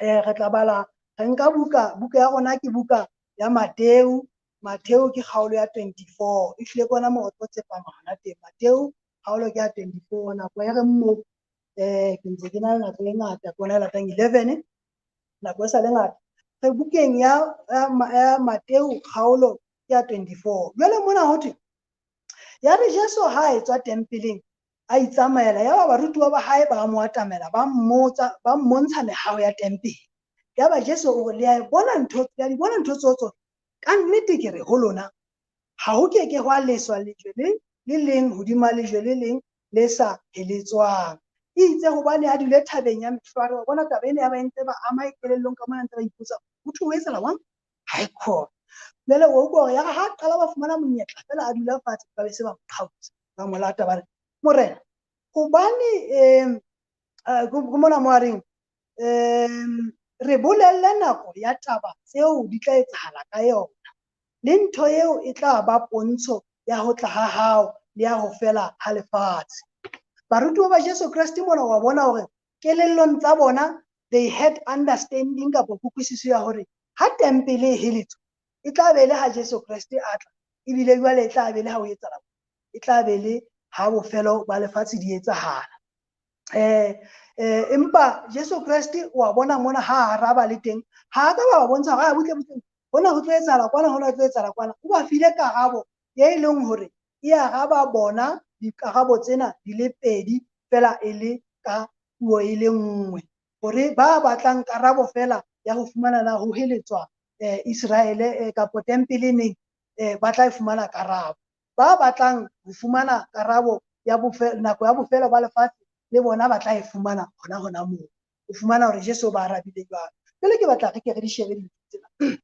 Re tla bala, re nka buka ya rona ke buka ya Mateu. Mateu ke kgaolo ya 24, ehlile ke hona moo re tlo tsepama hona teng. Mateu kgaolo ke ya 24, nako e reng moo ke ntse ke na le nako e ngata, ke bona e latang 11, nako e sa le ngata. Re bukeng ya Mateu kgaolo ya 24. Jwale mona ho thwe, ya re Jesu ha a etswa tempeleng a itsamaela, ya ba barutuwa ba hae ba mo atamela, ba mmotsa, ba mmontsha mehaho ya tempele. Ya ba Jesu o re, le a bona ntho, le a di bona ntho tseo tsohle? Ka nnete ke re ho lona, ha ho ke ke hwa leswa lejwe le leng hodima lejwe le leng le sa heletswang. Itse hobane a dule thabeng ya Mehlware, wa bona taba ena ya ba ntse ba ama kelellong ka mona, ntse ba ipotsa ho thwe ho etsahala jwang? Ha e khona. Jwale o utlwa hore ya re ha qala ba fumana monyetla feela a dula fatshe, ba be se ba mo qhautsa, ba mo lata, ba re, Morena, hobane ke mona mo a reng, re bolelle nako ya taba tseo di tla etsahala ka yona, le ntho eo e tla ba pontsho ya ho tla ha hao le ya ho fela ha lefatshe. Barutuwa ba Jesu Kreste mona wa bona hore kelellong tsa bona they had understanding kapa kutlwisiso ya hore ha tempele e heletswa e tla be le ha Jesu Kreste a tla, ebile jwale e tla be le ha ho etsahala, e tla be le ha bofelo ba lefatshe di etsahala. Empa Jesu Kreste wa bona mona ha araba le teng, ha ka ba bontsha hore a butle butle hona ho tlo etsahala kwana, hona ho tlo etsahala kwana. O ba file karabo e leng hore e araba bona dikarabo tsena di le pedi fela e le ka puo e le nngwe, hore ba batlang karabo fela ya ho fumana na ho heletswa Iseraele kapa tempele neng, ba tla e fumana karabo. Ba batlang ho fumana karabo ya nako ya bofelo ba lefatshe le bona ba tla e fumana hona hona moo. O fumana hore Jesu ba arabile jwang. Jwale ke batla re ke re di shebe dintho tsena.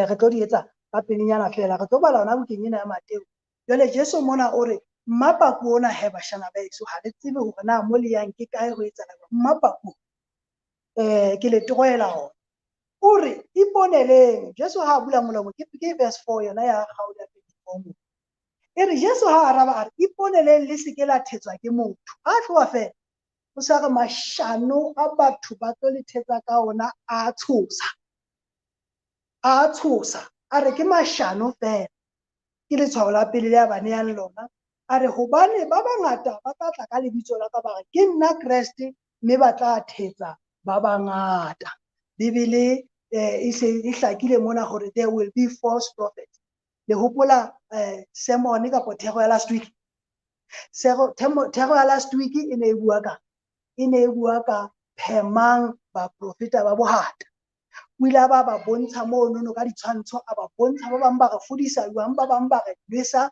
Re tlo di etsa ka pelenyana fela. Re tlo bala hona bukeng ena ya Mateo. Jwale Jesu mona o re mmapaku ona he bashana ba heso, ha le tsebe hore na mo le yang ke kae ho etsahala jwang. Mmapaku ke le tlohela hona. O re iponeleng. Jesu ha a bula molomo ke verse 4 yona ya kgaolo ya 24 moo. E re Jesu ha araba a re iponeleng le se ke la thetswa ke motho. Ha tloha fela o sa re mashano a batho ba tlo le thetsa ka ona a tshosa. A tshosa. A re ke mashano fela. Ke letshwao la pele le a ba nehang lona. A re hobane ba bangata ba tla tla ka lebitso la ka ba re ke nna Kreste, mme ba tla thetsa ba bangata. Bibele e se e hlakile mona hore there will be false prophets. Le hopola sermon kapa thero ya last week? Thero ya last week e ne e bua ka, e ne e bua ka phemang baprofeta ba bohata. O ile a ba ba bontsha monono ka ditshwantsho, a ba bontsha ba bang ba re fodisa jwang, ba bang ba re nwesa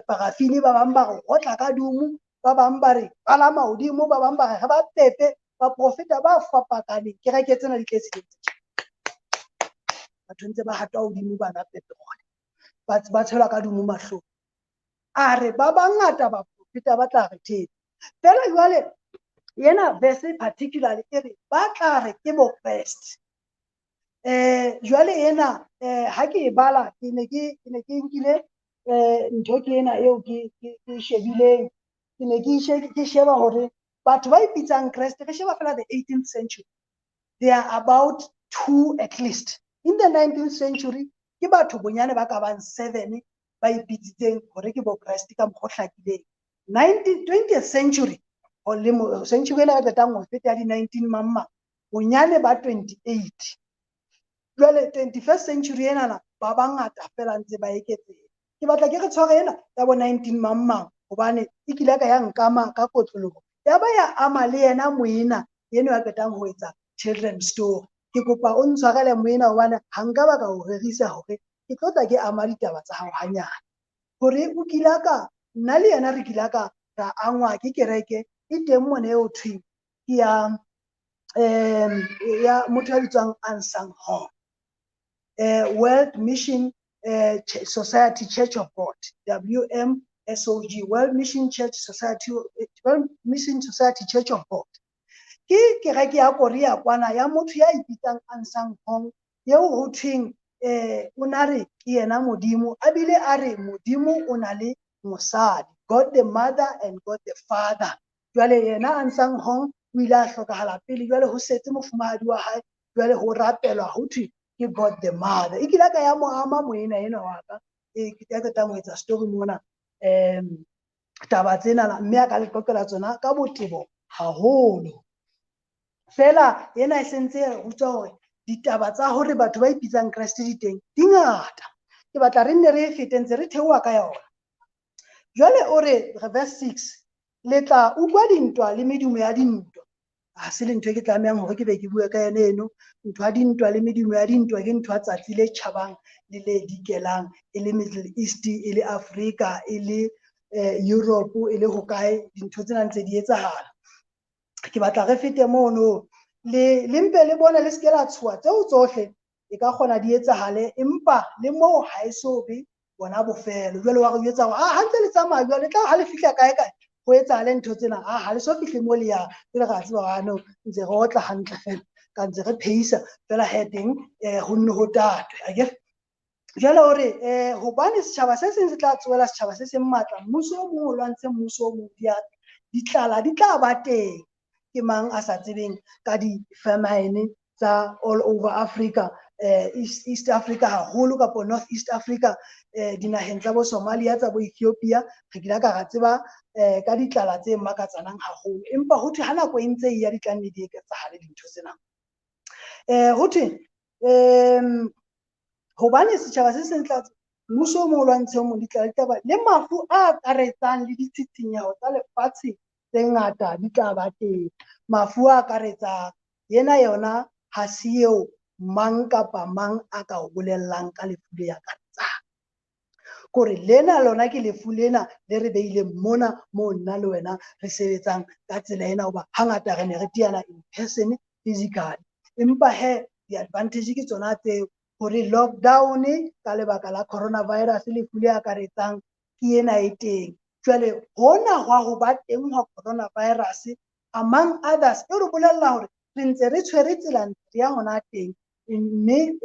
parafini, ba bang ba re rotla ka dumo, ba bang ba re palama hodimo, ba bang ba re re ba pepe. Baprofeta ba fapakaneng, kereke tsena di tletse dintho. Batho ntse ba hata hodimo ba nwa petrol, ba tshelwa ka dumo mahlong. A re ba bangata baprofeta ba tla re thetsa. Fela jwale yena verse particularly e re ba tla re ke bo Kreste. Jwale ena ha ke e bala ke ne ke nkile ntho ke ena eo ke shebileng. Ke ne ke sheba hore batho ba ipitsang Kreste, re sheba fela the 18th century. They are about 2 at least. In the 19th century, ke batho bonyane ba ka bang 7 ba ipitsitseng hore ke bo Kreste ka mokgwa o hlakileng. 20th century, or century ena re qetang ho feta ya di 19 mamma, bonyane ba 28. Jwale 21st century enana ba bangata fela ntse ba eketseha. Ke batla ke re tshware ena ya bo 19 mamma hobane e kile ka ya nkama ka kotloloho. Ya ba ya ama le yena moena eno ya qetang ho etsa children's story. Ke kopa o ntshwarele moena hobane ha nka ba ka o rerisa hore ke tlo tla ke ama ditaba tsa hao hanyane. Hore o kila ka nna le yena re kila ka ra angwa ke kereke e teng mona eo thweng ke ya ya motho ya bitswang Ahnsahnghong. World Mission Society Church of God, WMSOG, World Mission Church Society, World Mission Society Church of God. Ke kereke ya Korea kwana ya motho ya ipitsang Ahnsahnghong eo ho thweng o na re ke yena Modimo, a bile a re Modimo o na le mosadi, God the Mother and God the Father. Jwale yena Ahnsahnghong o ile a hlokahala pele, jwale ho setse mofumahadi wa hae, jwale ho rapelwa ho thwe ke God the Mother. E kile ka ya mo ama moena enwa wa ka, ke ya qetang ho etsa story mona, taba tsena mme a ka le qoqela tsona ka botebo haholo. Fela ena e sentse e re ruta hore ditaba tsa hore batho ba ipitsang Kreste di teng di ngata. Ke batla re nne re e fete ntse re theoha ka yona. Jwale o re verse 6, le tla utlwa dintwa le medumo ya dintwa. Ha se le ntho e ke tlamehang hore ke be ke bue ka yona eno. Ntho ya dintwa le medumo ya dintwa ke ntho ya tsatsi le tjhabang le le dikelang, e le Middle East, e le Africa, e le Europe, e le hokae, dintho tsena ntse di etsahala. Ke batla re fete mono. Le mpe le bone le se ke la tshoha, tseo tsohle e ka kgona di etsahale, empa le moo ha e so be bona bofelo. Jwale wa re jwetsa hore ha ntse le tsamaya jwale, le tla ha le fihla kae kae ho etsahale ntho tsena, ha le so fihle mo le yang. Jwale re a tseba hore no ntse re otla hantle fela, ka ntse re pheisa fela he teng ho nne ho tatwe, akere? Jwale o re hobane setjhaba se seng se tla tsohela setjhaba se seng matla, mmuso o mong o lwantshe mmuso o mong, ditlala di tla ba teng. Ke mang a sa tsebeng ka di-famine tsa all over Africa, East Africa haholo kapa North East Africa, dinaheng tsa bo Somalia, tsa bo Ethiopia, re kile ka ra tseba ka ditlala tse makatsanang haholo. Empa ho thwe ha nako e ntse e ya di tla nne di eketsahale dintho tsena. Ho thwe hobane setjhaba se seng tla mmuso o mong o lwantshe o mong, ditlala di tla ba le mafu a akaretsang le ditshitshinyeho tsa lefatshe tse ngata di tla ba teng. Mafu a akaretsang ena yona ha se eo mang kapa mang a ka o bolellang ka lefu le akaretsang. Kore lena lona ke lefu lena le re beileng mona moo nna le wena re sebetsang ka tsela ena, hoba hangata re ne re teana in person physically. Empa he di-advantage ke tsona tseo, hore lockdown ka lebaka la coronavirus, lefu le akaretsang ke ena e teng. Jwale hona hwa ho ba teng hwa coronavirus among others e re bolella hore re ntse re tshwere tsela ntse ya hona teng, mme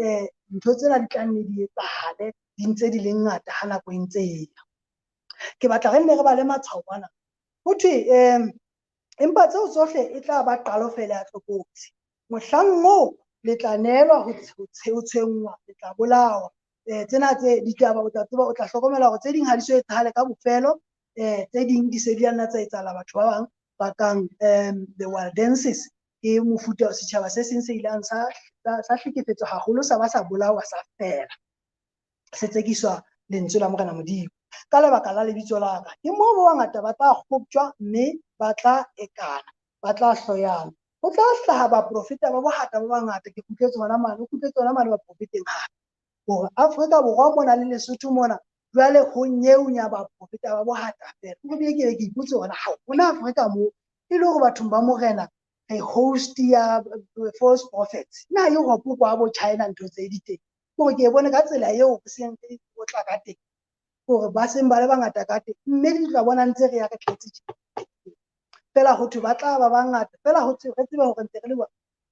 ntho tsena di tla nne di etsahale di ntse di le ngata ha nako e ntse e ya. Ke batla re nne re bale matshwao ana. Ho thwe empa tseo tsohle e tla ba qalo fela ya tlokotsi. Mohlang moo le tla neelwa ho tshwenngwa, le tla bolawa. Tsena tse ditaba o tla tseba, o tla hlokomela hore tse ding ha di so etsahale ka bofelo, tse ding di se di nna tsa etsahala batho ba bang ba kang the Waldenses, ke mofuta setjhaba se seng se ileng sa hlekefetswa haholo, sa ba sa bolawa sa fela, se tsekiswa lentswe la Morena Modimo ka lebaka la lebitso la ka. Ke moo ba bangata ba tla kgoptjwa mme ba tla ekana, ba tla hloyana. Ho tla hlaha baprofeta ba bohata ba bangata. Ke kgutletse hona mane, o kgutletse hona mane baprofeteng hape, hore Afrika Borwa mona le Lesotho mona jwale ho nyeunya baprofeta ba bohata fela. O bile ke be ke ipotse hore ha hona Afrika moo e le hore bathong ba Morena re host ya false prophets. Na Europe kwa bo China ntho tse di teng, hore ke e bone ka tsela eo seng o tla ka teng, hore ba seng ba le bangata ka teng, mme di tla bona ntse re ya re tletse fela. Ho thwe ba tla ba bangata fela, ho thwe re tsebe hore ntse re le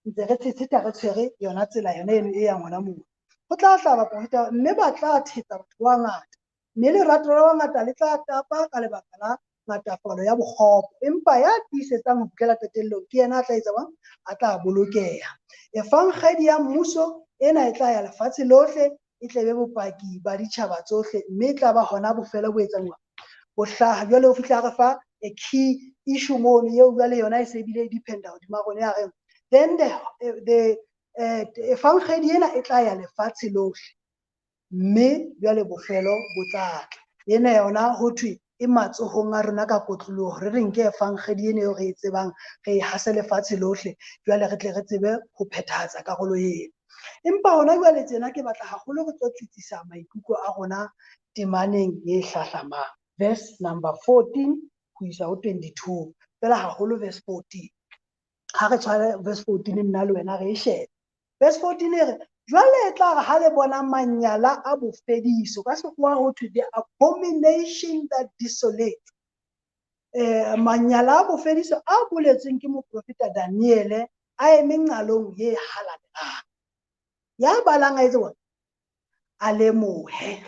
ntse re tshetsheta re tshwere yona tsela yona eno e yang hona moo. Ho tla tla baprofeta mme ba tla thetsa batho ba bangata, mme lerato la bangata le tla tapa ka lebaka la ngatafalo ya bokgopo. Empa ya tiisetsang ho fihlela qetellong ke yena a tla etsa bang, a tla bolokeha. Evangedi ya mmuso ena e tla ya lefatshe lohle, e tle be bopaki ba ditjhaba tsohle, mme e tla ba hona bofelo bo etsang bo hlaha. Jwale ho fihla re fa a key issue mono eo jwale yona e se bile e dependa hodima rona ya reng then the evangedi ena e tla ya lefatshe lohle, mme jwale bofelo bo tla tla. Ena yona ho thwe e matsohong a rona ka kotloloho, re re nke evangedi ena eo re e tsebang, re e hase lefatshe lohle, jwale re tle re tsebe ho phethahatsa karolo eno. Empa hona jwale tsena ke batla haholo re tlo tsitsisa maikutlo a rona temaneng e hlahlamang, verse number 14 ho isa ho 22, fela haholo verse 14. Ha re tshware verse 14 nna le wena re e shebe. Verse 14 e re, jwale e tla re ha le bona manyala a bofediso, ka sekgowa ho thwe the abomination that desolates. Manyala a bofediso a boletsweng ke moprofeta Daniele a eme nqalong e halalelang. Ya balang a etse bona, a lemohe.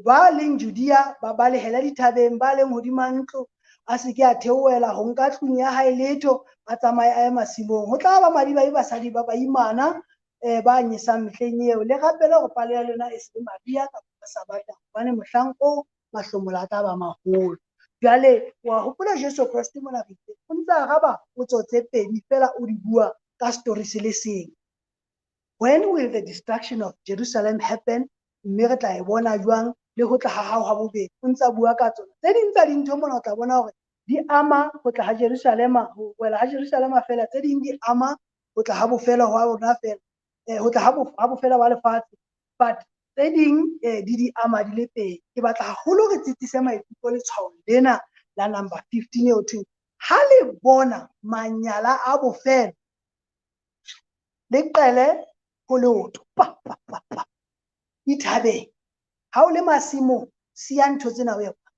Ba leng Judea ba balehela dithabeng, ba leng hodima ntlo a se ke a theohela ho nka tlung ya hae letho, a tsamaye a ye masimong. Ho tla ba madimabe basadi ba baimana ba nyesang mehleng eo. Le rapele hore palo ya lona e se be Maria kapa Sabatha, hobane mohlang oo mahlomola a tla ba maholo. Jwale wa hopola Jesu Kreste mona re itse o ntse araba potso tse pedi fela, o di bua ka story se le seng. When will the destruction of Jerusalem happen? Mme re tla e bona jwang le ho tla ha hao ha bobedi? O ntsa bua ka tsona. Tse ding tsa dintho mona o tla bona hore di ama ho tla ha Jerusalema, ho wela ha Jerusalema fela, tse ding di ama ho tla ha bofelo hwa rona fela, ho tla ha bofelo ba lefatshe, but tse ding di ama di le pedi. Ke batla haholo re tsitsise maikutlo letshwaong lena la number 15 eo thweng ha le bona manyala a bofelo le qele ho leoto pa pa pa pa dithabeng, ha o le masimong siya ntho tsena o ye kwa.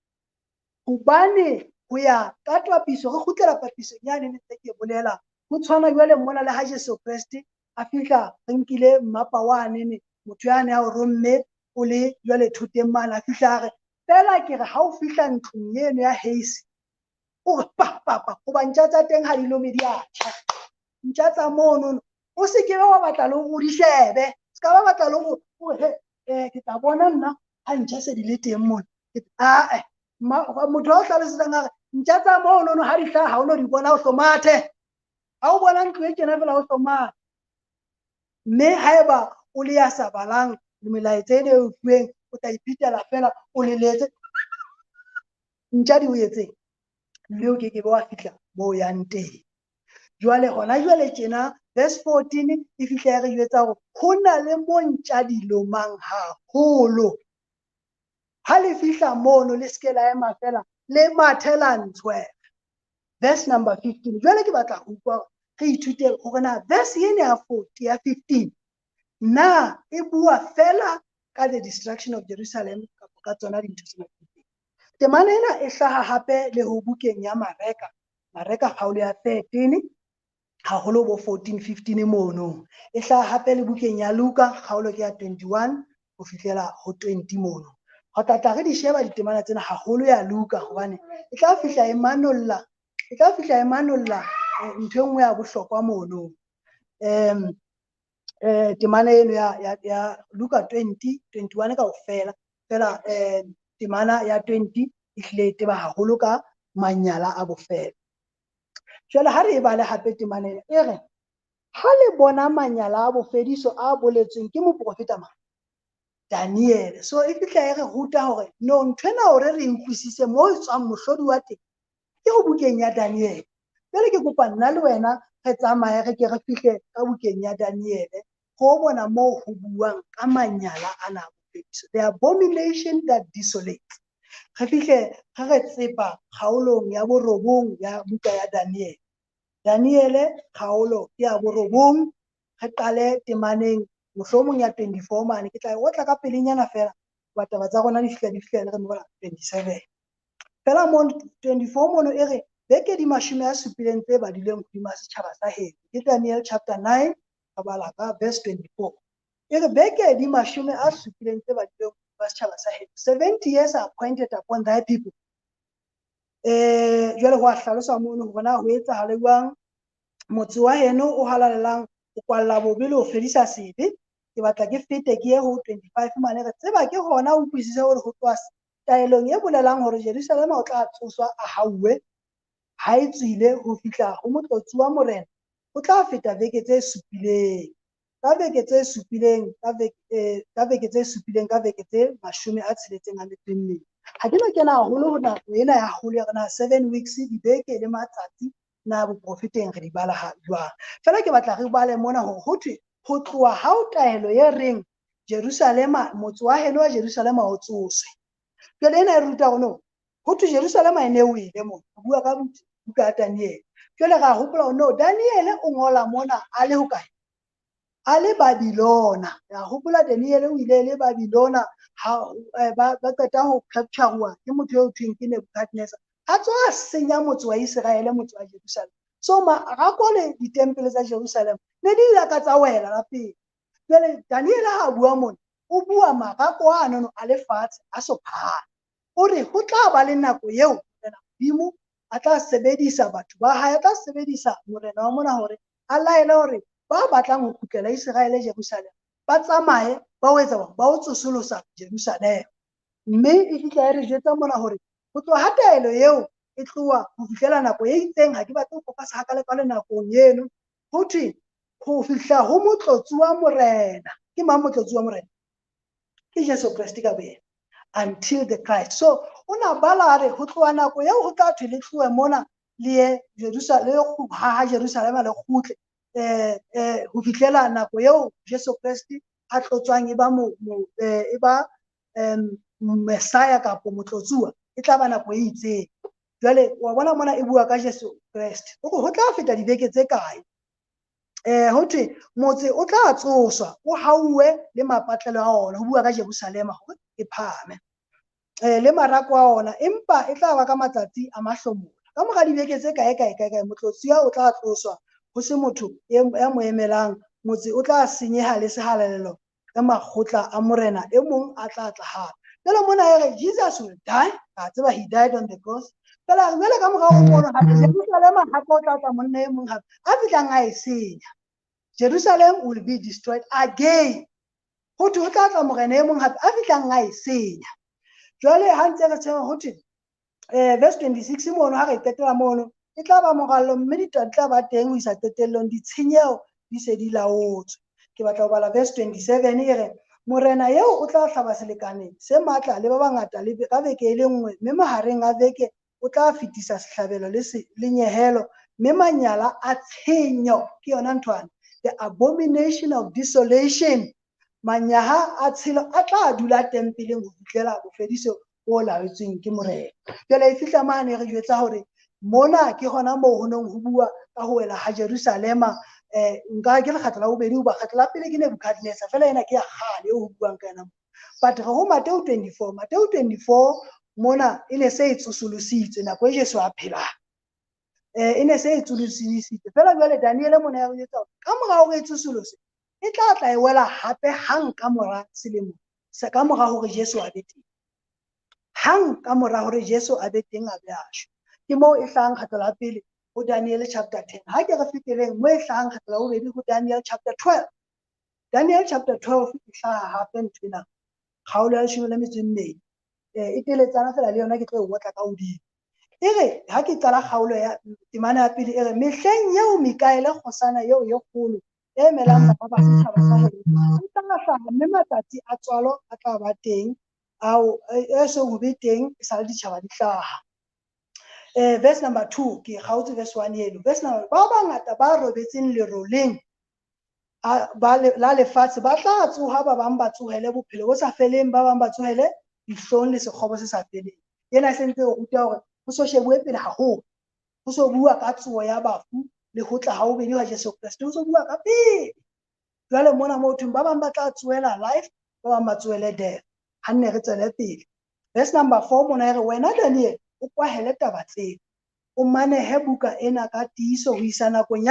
Hobane ho ya ka papiso, re kgutlela papisong yane ne ntse ke bolela, ho tshwana jwale mona le ha Jesu Kreste a fihla re nkile mmapa wane ne motho yane a o romme o le jwale thoteng mane, a fihla a re fela ke re ha o fihla ntlong eno ya Heisi o re pa pa pa, hoba ntja tsa teng ha di lome di a tjha, ntja tsa mono o se ke wa batla le hore o di shebe, se ka ba batla le hore o re he ke tla bona nna ha ntja se di le teng mona. Motho a o hlalosetsang a re ntja tsa mono ha di hlaha ha o no di bona o hlomathe, ha o bona ntlo e tjena fela o hlomathe. Mme haeba o le ya sa balang melaetsa ena e utlweng, o tla iphetela fela o leletse. Ntja di o etseng, mme o keke be wa fihla moo o yang teng. Jwale hona jwale tjena verse 14 e fihla ya re jwetsa hore ho na le mo ntja di lomang haholo. Ha le fihla mono le seke la ema fela, le mathe la ntshwela. Verse number 15. Jwale ke batla ho utlwa re ithute hore na verse ena ya 40 ya 15 na e bua fela ka the destruction of Jerusalem kapa ka tsona dintho tsena. Temana ena e hlaha hape le ho bukeng ya Mareka, Mareka kgaolo ya 13 haholo bo 14 15 mono. E hlaha hape le bukeng ya Luka kgaolo ke ya 21 ho fihlela ho 20 mono. Re tla tla re di sheba ditemana tsena haholo ya Luka hobane e tla fihla e manolla, e tla fihla e manolla ntho e nngwe ya bohlokwa mono. Temana eno ya Luka 20 21 kaofela fela, temana ya 20 e hlile e teba haholo ka manyala a bofelo. Jwale ha re e bale hape temana ena e re, ha le bona manyala a bofediso a boletsweng ke moprofeta mang? Daniel. So e fihla e re ruta hore no ntho ena hore re utlwisise mo e tswang mohlodi wa teng ke ho bukeng ya Daniel. Jwale ke kopa nna le wena re tsamaye re ke re fihle ka bukeng ya Daniel ho bona moo ho buang ka manyala ana a bofediso, the abomination that desolates. Re fihle re re tsepa kgaolong ya borobong ya buka ya Daniel. Daniel kgaolo ya borobong, re qale temaneng mohlomong ya 24 mane. Ke tla e otla ka pelenyana fela hoba taba tsa rona di fihla di fihla re mola 27. Fela mo 24 mono e re beke di 70 tse badilweng hodima setjhaba sa heno. Ke Daniel chapter 9 re bala ka verse 24. E re beke di 70 tse badilweng hodima setjhaba sa heno. 70 years are appointed upon thy people. Jwale ho a hlalosa mono hore na ho etsahala jwang motse wa heno o halalelang o kwalla bobe le ho fedisa sebe. Ke batla ke fete ke ye ho 25 mane re tseba ke hona o utlwisise hore ho tloha taelong e bolelang hore Jerusalema o tla tsoswa a hauwe ha e tswile ho fihla ho motlotsi wa morena o tla feta beke tse supileng. Ka beke tse supileng, ka beke, ka beke tse supileng, ka beke tse 64. Ha ke no kena haholo ho nako ena ya haholo ya rona 7 weeks dibeke le matsatsi na boprofeteng re di bala ha jwang. Fela ke batla re bale mona hore ho thwe ho tloha ha o taelo e reng Jerusalema, motse wa heno wa Jerusalema o tsoswe. Jwale ena e ruta hore no ho thwe Jerusalema e ne e wele mona, ho bua ka buka ya Daniel. Jwale ra hopola hore no Daniel o ngola mona a le hokae? A le Babylona. Ra hopola Daniel o ile le Babylona ha ba qeta ho capture-wa ke motho eo thweng ke Nebuchadnezzar. A tswa a senya motse wa Iseraele, motse wa Jerusalem. So marako le ditempele tsa Jerusalem ne di ile ka tsa wela la pele. Jwale Daniel ha bua mona, o bua marako ano a lefatshe a so phahame. O re ho tla ba le nako eo Morena Modimo a tla sebedisa batho ba hae, a tla sebedisa morena wa mona hore a laele hore ba batlang ho kgutlela Iseraele Jerusalem ba tsamaye ba o etsa ba o tsosolosa Jerusalem. Mme e fihla e re jwetsa mona hore ho tloha ha taelo eo e tloha ho fihlela nako e itseng, ha ke batle ho focus hakalo-kalo nakong eno, ho thwe ho fihla ho motlotsi wa morena. Ke mang motlotsi wa morena? Ke Jesu Kreste ka boyena, until the Christ. So o na bala re ho tloha nako eo ho tla thwe le tlohe mona le ye Jerusalem, le haha Jerusalem le kgutle, ho fihlela nako eo Jesu Kreste a tlotswang e ba e ba Messiah kapa motlotsuwa, e tla ba nako e itseng. Jwale wa bona mona e bua ka Jesu Kreste. O re ho tla feta dibeke tse kae? Ho thwe motse o tla tsoswa, o hauwe le mapatlelo a ona, ho bua ka Jerusalema hore e phahame. Le marako a ona, empa e tla ba ka matsatsi a mahlomola. Ka mora dibeke tse kae kae kae kae, motlotsuwa o tla tloswa, ho se motho ya mo emelang, motse o tla senyeha le sehalalelo ka makgotla a morena e mong a tla tla hape. Jwale mona e re Jesus will die, a tseba he died on the cross. Fela jwale ka morao ho mono hape Jerusalema hape o tla tla monna e mong hape a fihlang a e senya. Jerusalem will be destroyed again. Ho thwe ho tla tla morena e mong hape a fihlang a e senya. Jwale ha ntse re tshwere ho thwe verse 26 mono ha re qetela mono, e tla ba morallo mme ditaba di tla ba teng ho isa qetellong, ditshenyeho di se di laotswe. Ke batla ho bala verse 27 e re Morena eo o tla hlaba selekane se matla le ba bangata le ka beke e le nngwe, mme mahareng a beke o tla fetisa sehlabelo le le nyehelo, mme manyala a tshenyo ke yona nthwane, the abomination of desolation, manyaha a tshelo a tla dula tempeleng ho fihlela bofediso bo laetsweng ke Morena. Jwale e fihla mane re jwetsa hore mona ke hona moo ho neng ho bua ka ho wela ha Jerusalema. Nka ke lekgetlo la bobedi hoba kgetlo la pele ke Nebuchadnezzar, fela ena ke ya kgale eo ho buang ka yona. But re ho Mateo 24, Mateo 24 mona e ne se e tsosolositswe nako e Jesu a phelang. E ne se e tsosolositswe. Fela jwale Daniele mona ya re jwetsa hore ka mora hore e tsosoloswe, e tla tla e wela hape hang ka mora selemo, ka mora hore Jesu a be teng. Hang ka mora hore Jesu a be teng a be a shwe. Ke moo e hlahang kgetlo la pele ho Daniel chapter 10. Ha ke re feteleng moo e hlahang kgetlo la bobedi ho Daniel chapter 12. Daniel chapter 12 e hlaha hape ntho ena. Kgaolo ya 12. E teletsana fela le yona ke tlo e otla ka hodimo. E re ha ke qala kgaolo ya temana ya pele e re mehleng eo Mikaele kgosana eo e kgolo e emelang bana ba setjhaba sa heno o tla hlaha, mme matsatsi a tswalo a tla ba teng ao e song ho be teng e sa le ditjhaba di hlaha. Verse number 2 ke kgaotse verse 1 eno. Verse number ba bangata ba robetseng leroleng la lefatshe ba tla tsoha, ba bang ba tsohele bophelo bo sa feleng, ba bang ba tsohele dihlong le sekgobo se sa feleng. Ena e sentse e ruta hore ho so shebuwe pele haholo, ho so bua ka tsoho ya bafu le ho tla ha bobedi ha Jesu Kreste, ho so bua ka pele. Jwale mona mo thweng ba bang ba tla tsohela life, ba bang ba tsohele death. Ha nne re tswele pele. Verse number 4 mona e re wena Daniel o kwahele taba tsena, o manehe buka ena ka tiiso ho isa nakong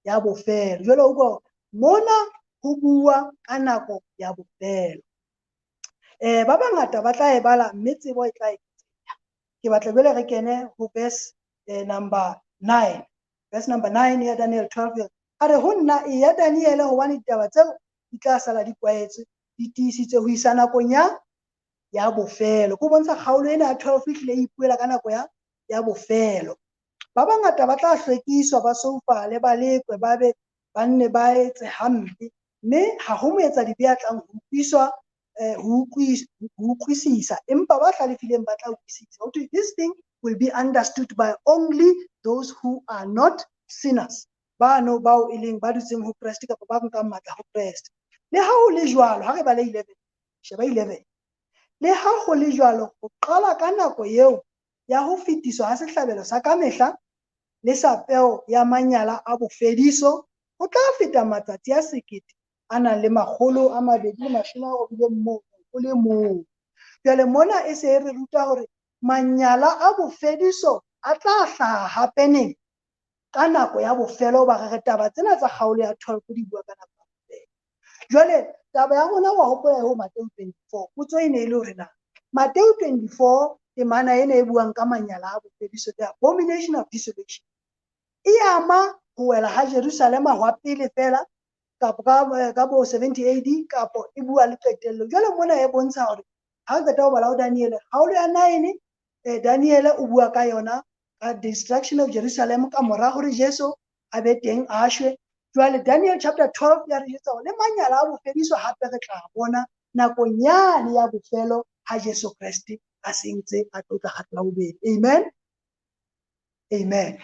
ya bofelo. Jwale o utlwa mona ho bua ka nako ya bofelo. Ba bangata ba tla e bala mme tsebo e tla eketseha. Ke batla jwale re kene ho verse number 9. Verse number 9 ya Daniel 12. A re ho nna e ya Daniel hobane ditaba tseo di tla sala di kwaetswe, di tiisitswe ho isa nakong ya bofelo. Ke ho bontsha kgaolo ena ya 12 e hlile e ipuela ka nako ya bofelo. Ba bangata ba tla hlwekiswa, ba soufale, ba lekwe, ba be ba nne ba etse hampe, mme ha ho moetsadibe ya tlang ho utlwiswa, ho utlwisisa, empa ba hlalefileng ba tla utlwisisa. Ho thwe this thing will be understood by only those who are not sinners, bano bao e leng ba dutseng ho Kreste kapa ba nkang matla ho Kreste. Le ha ho le jwalo, ha re bale 11, sheba 11. Le ha ho le jwalo, ho qala ka nako eo ya ho fetiswa ha sehlabelo sa kamehla le sa peo ya manyala a bofediso, ho tla feta matsatsi a 1291 . Jwale mona e se e re ruta hore manyala a bofediso a tla hlaha hape neng? Ka nako ya bofelo, ba re taba tsena tsa kgaolo ya 12 di bua ka nako ya bofelo. Jwale taba ya rona wa hopola ho Mateo 24, potso e ne e le hore na Mateo 24 temana ena e buang ka manyala a bofediso, the abomination of desolation, e ama ho wela ha Jerusalema hwa pele fela kapo ka bo 70 AD kapo e bua le qetello. Jwale mona e bontsha hore ha re qeta ho bala ho Daniele kgaolo ya 9, Daniele o bua ka yona ka destruction of Jerusalem ka mora hore Jesu a be teng a shwe. Jwale Daniel chapter 12 ya re jwetsa hore le manyala a bofediso hape re tla bona nakong yane ya bofelo ha Jesu Kreste a sentse a tlo tla kgetlo la bobedi. Amen. Amen.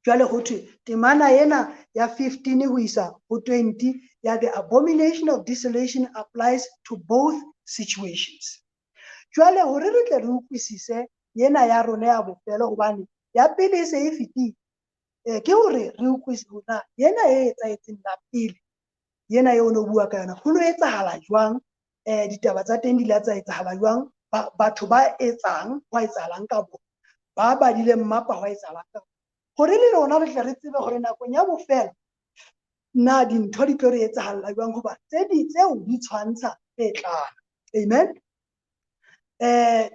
Jwale ho thwe temana ena ya 15 ho isa ho 20 ya the abomination of desolation applies to both situations. Jwale hore re tle re utlwisise ena ya rona ya bofelo, hobane ya pele e se e fetile, ke hore re utlwisise hore na ena e etsahetseng la pele, ena eo no bua ka yona, ho no etsahala jwang, ditaba tsa teng di la tsa etsahala jwang, batho ba etsang, hwa etsahalang ka bona, ba badileng mmapa hwa etsahalang ka bona. Hore le rona re tle re tsebe hore nakong ya bofelo na dintho di tlo re etsahalla jwang, hoba tse di tseo di tshwantsha tse tlang. Amen.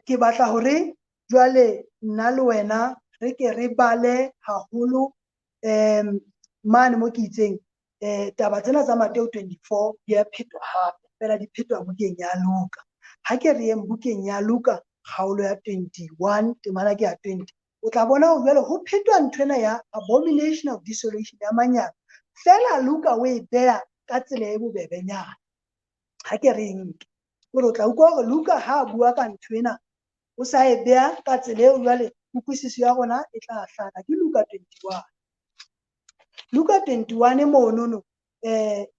Ke batla hore jwale nna le wena re ke re bale haholo mane mo ke itseng taba tsena tsa Mateo 24 di a phetwa hape, fela di phetwa bukeng ya Luka. Ha ke re yeng bukeng ya Luka kgaolo ya 21 temana ke ya 20, o tla bona hore jwale ho phetwa nthwena ya abomination of desolation ya manyala, fela Luka o e beha ka tsela e bobebenyana. Ha ke re nke. Hore o tla utlwa hore Luka ha a bua ka ntho ena, o sa e beha ka tsela eo, jwale kutlwisiso ya rona e tla hlaka. Ke Luka 21. Luka 21 monono,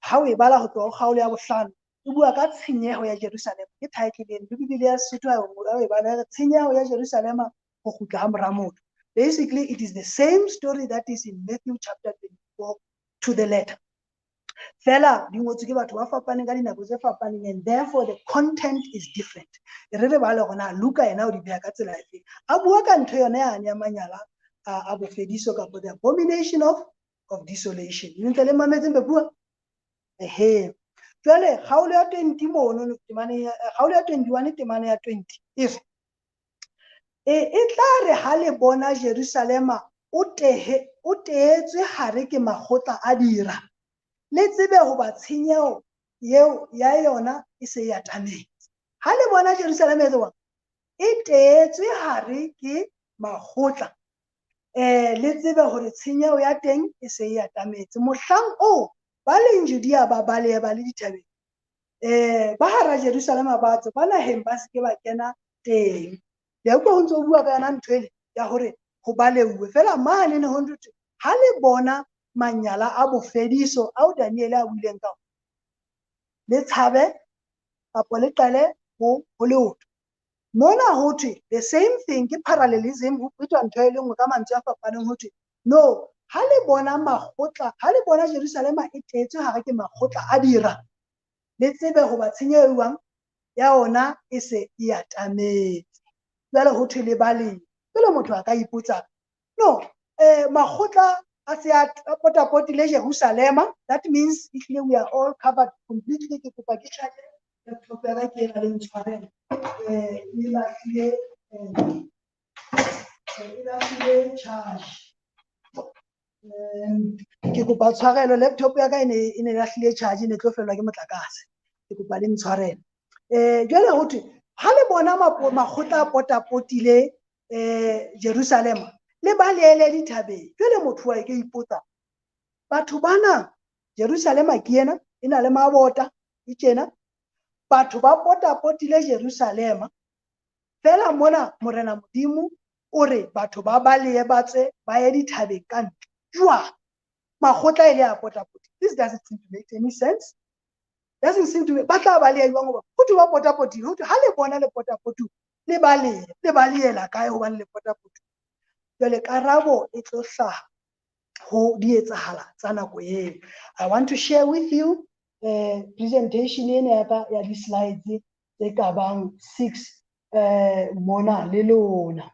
ha o e bala ho tloha ho kgaolo ya bohlano, e bua ka tshenyeho ya Jerusalema. Ke title eno. Le Bibele ya Sesotho ha o e bala, e re tshenyeho ya Jerusalema, ho kgutla ha mora motho. Basically, it is the same story that is in Matthew chapter 24 to the letter. Fela di ngotswe ke batho ba fapaneng ka dinako tse fapaneng, and therefore the content is different. E re re bale hore na Luka yena o di beha ka tsela efe. A bua ka ntho yona yane ya manyala a bofediso, kapa the abomination of desolation. Le ntse le mametseng bua? Ehe. Jwale kgaolo ya 20 mono, temane ya kgaolo ya 21, temane ya 20 e re, e tla re ha le bona Jerusalema o tehe o teetswe hare ke makgotla a dira, le tsebe hoba tshenyeho eo ya yona e se e atametse. Ha le bona Jerusalema e tswa e teetswe hare ke makgotla, le tsebe hore tshenyeho ya teng e se e atametse. Mohlang oo ba leng Judea ba balehe ba le dithabeng, ba hara Jerusalema ba tswe, ba naheng ba se ke ba kena teng. Le a utlwa ho ntso bua ka yona ntho ele ya hore ho baleuwe. Feela mane ne ho ntho thwe, ha le bona manyala a bofediso ao Daniele a buileng ka ona, le tshabe kapa le qale ho leoto. Mona ho thwe the same thing, ke parallelism, ho phethwa ntho e le nngwe ka mantswe a fapaneng. Ho thwe no, ha le bona makgotla, ha le bona Jerusalema e teetswe hare ke makgotla a dira, le tsebe hoba tshenyeho e jwang ya ona e se e atametse. Jwale ho thwe le balehe. Jwale motho a ka ipotsa, no, makgotla a se a potapotile Jerusalema, that means ehlile we are all covered completely. Ke kopa ke charge laptop ya ka, ke ena le ntshwarele. E lahlile, e lahlile charge. Ke kopa tshwarelo, laptop ya ka e ne lahlile charge, e ne tlo fellwa ke motlakase. Ke kopa le ntshwarele. Jwale ho thwe ha le bona makgotla a potapotile Jerusalema, le balehele dithabeng. Jwale motho wa ke ipotsa, batho bana, Jerusalema ke ena, e na le mabota e tjena, batho ba potapotile Jerusalema. Feela mona Morena Modimo o re batho ba balehe, ba tswe ba ye dithabeng ka ntle. Jwang? Makgotla e le a potapotile. This doesn't seem to make any sense. Doesn't seem to be, ba tla baleha jwang hoba ho thwe ba potapotile? Ho thwe ha le bona le potapotuwe, le balehe. Le balehela kae hobane le potapotuwe? Jwale karabo e tlo hlaha ho dietsahala tsa nako eo. I want to share with you presentation ena ya ka ya di-slides tse ka bang 6 mona le lona.